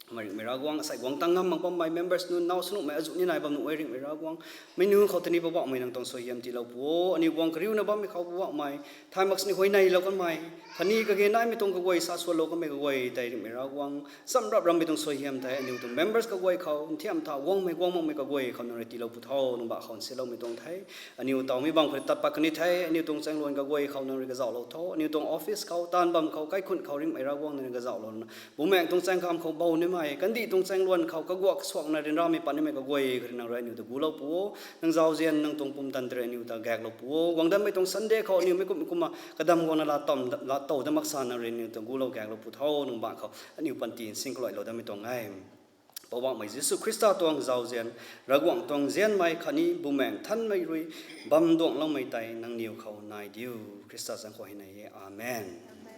Kumna Ringhmei Ravguang, asei guang tang ngam mak bammei members nunc, naw swnuhmei azuh ni nai bam nuh e Ringhmei Ravguang. Meic nunc khou tini Poubauhmei nang tuang suaihiam tiilou pu o. Aniu guang kariuna bammei khou Poubauhmei, thay mak sini huayneylou kanmei khatni kage naimei tuang kaguay sa suanlou kanmei kaguay tei Ringhmei Ravguang, chamrap rammei tuang suaihiam tei aniu tuang members kaguay khou nthiam tha guangmei guang makmei kaguay khou nang rui tiilou pu tho, nang ba khou nsiloumei tuang the. Aniu taw mi bam khou tat pat kan ni the, aniu tuang chaengluan kaguay khou nang rui kazauhlou tho, aniu tuang office khou, taanv bam khou, kaikhun khou Ringhmei Ravguang nang rui kazauhlouna, bumaengh tuang chaengkam khou bow nimei, kandih tuang chaengluan khou kaguak kasuakna ryanramei pat nimei kaguay khou rui nang rui aniu ta gulou pu o. Nang zauzian, nang tuang pumtan ta rui aniu ta gaeklou pu o. Guang danmei tuang Sunday khou aniu mi kum kumna kadam guangna laa tow dat mak sa nang rui aniu ta gulou gaeklou pu tho, nang ba khou aniu panty nsing kaluailou datmei tuang e. Poubauhmei Jisu Khrista tuang zauzian, Ravguangc tuang nzianmei khatni Bumaengh Nthanmei rui bam duangloumei tei nangniw khou nai diu. Khrista zaeng khou hei nai e. Amen.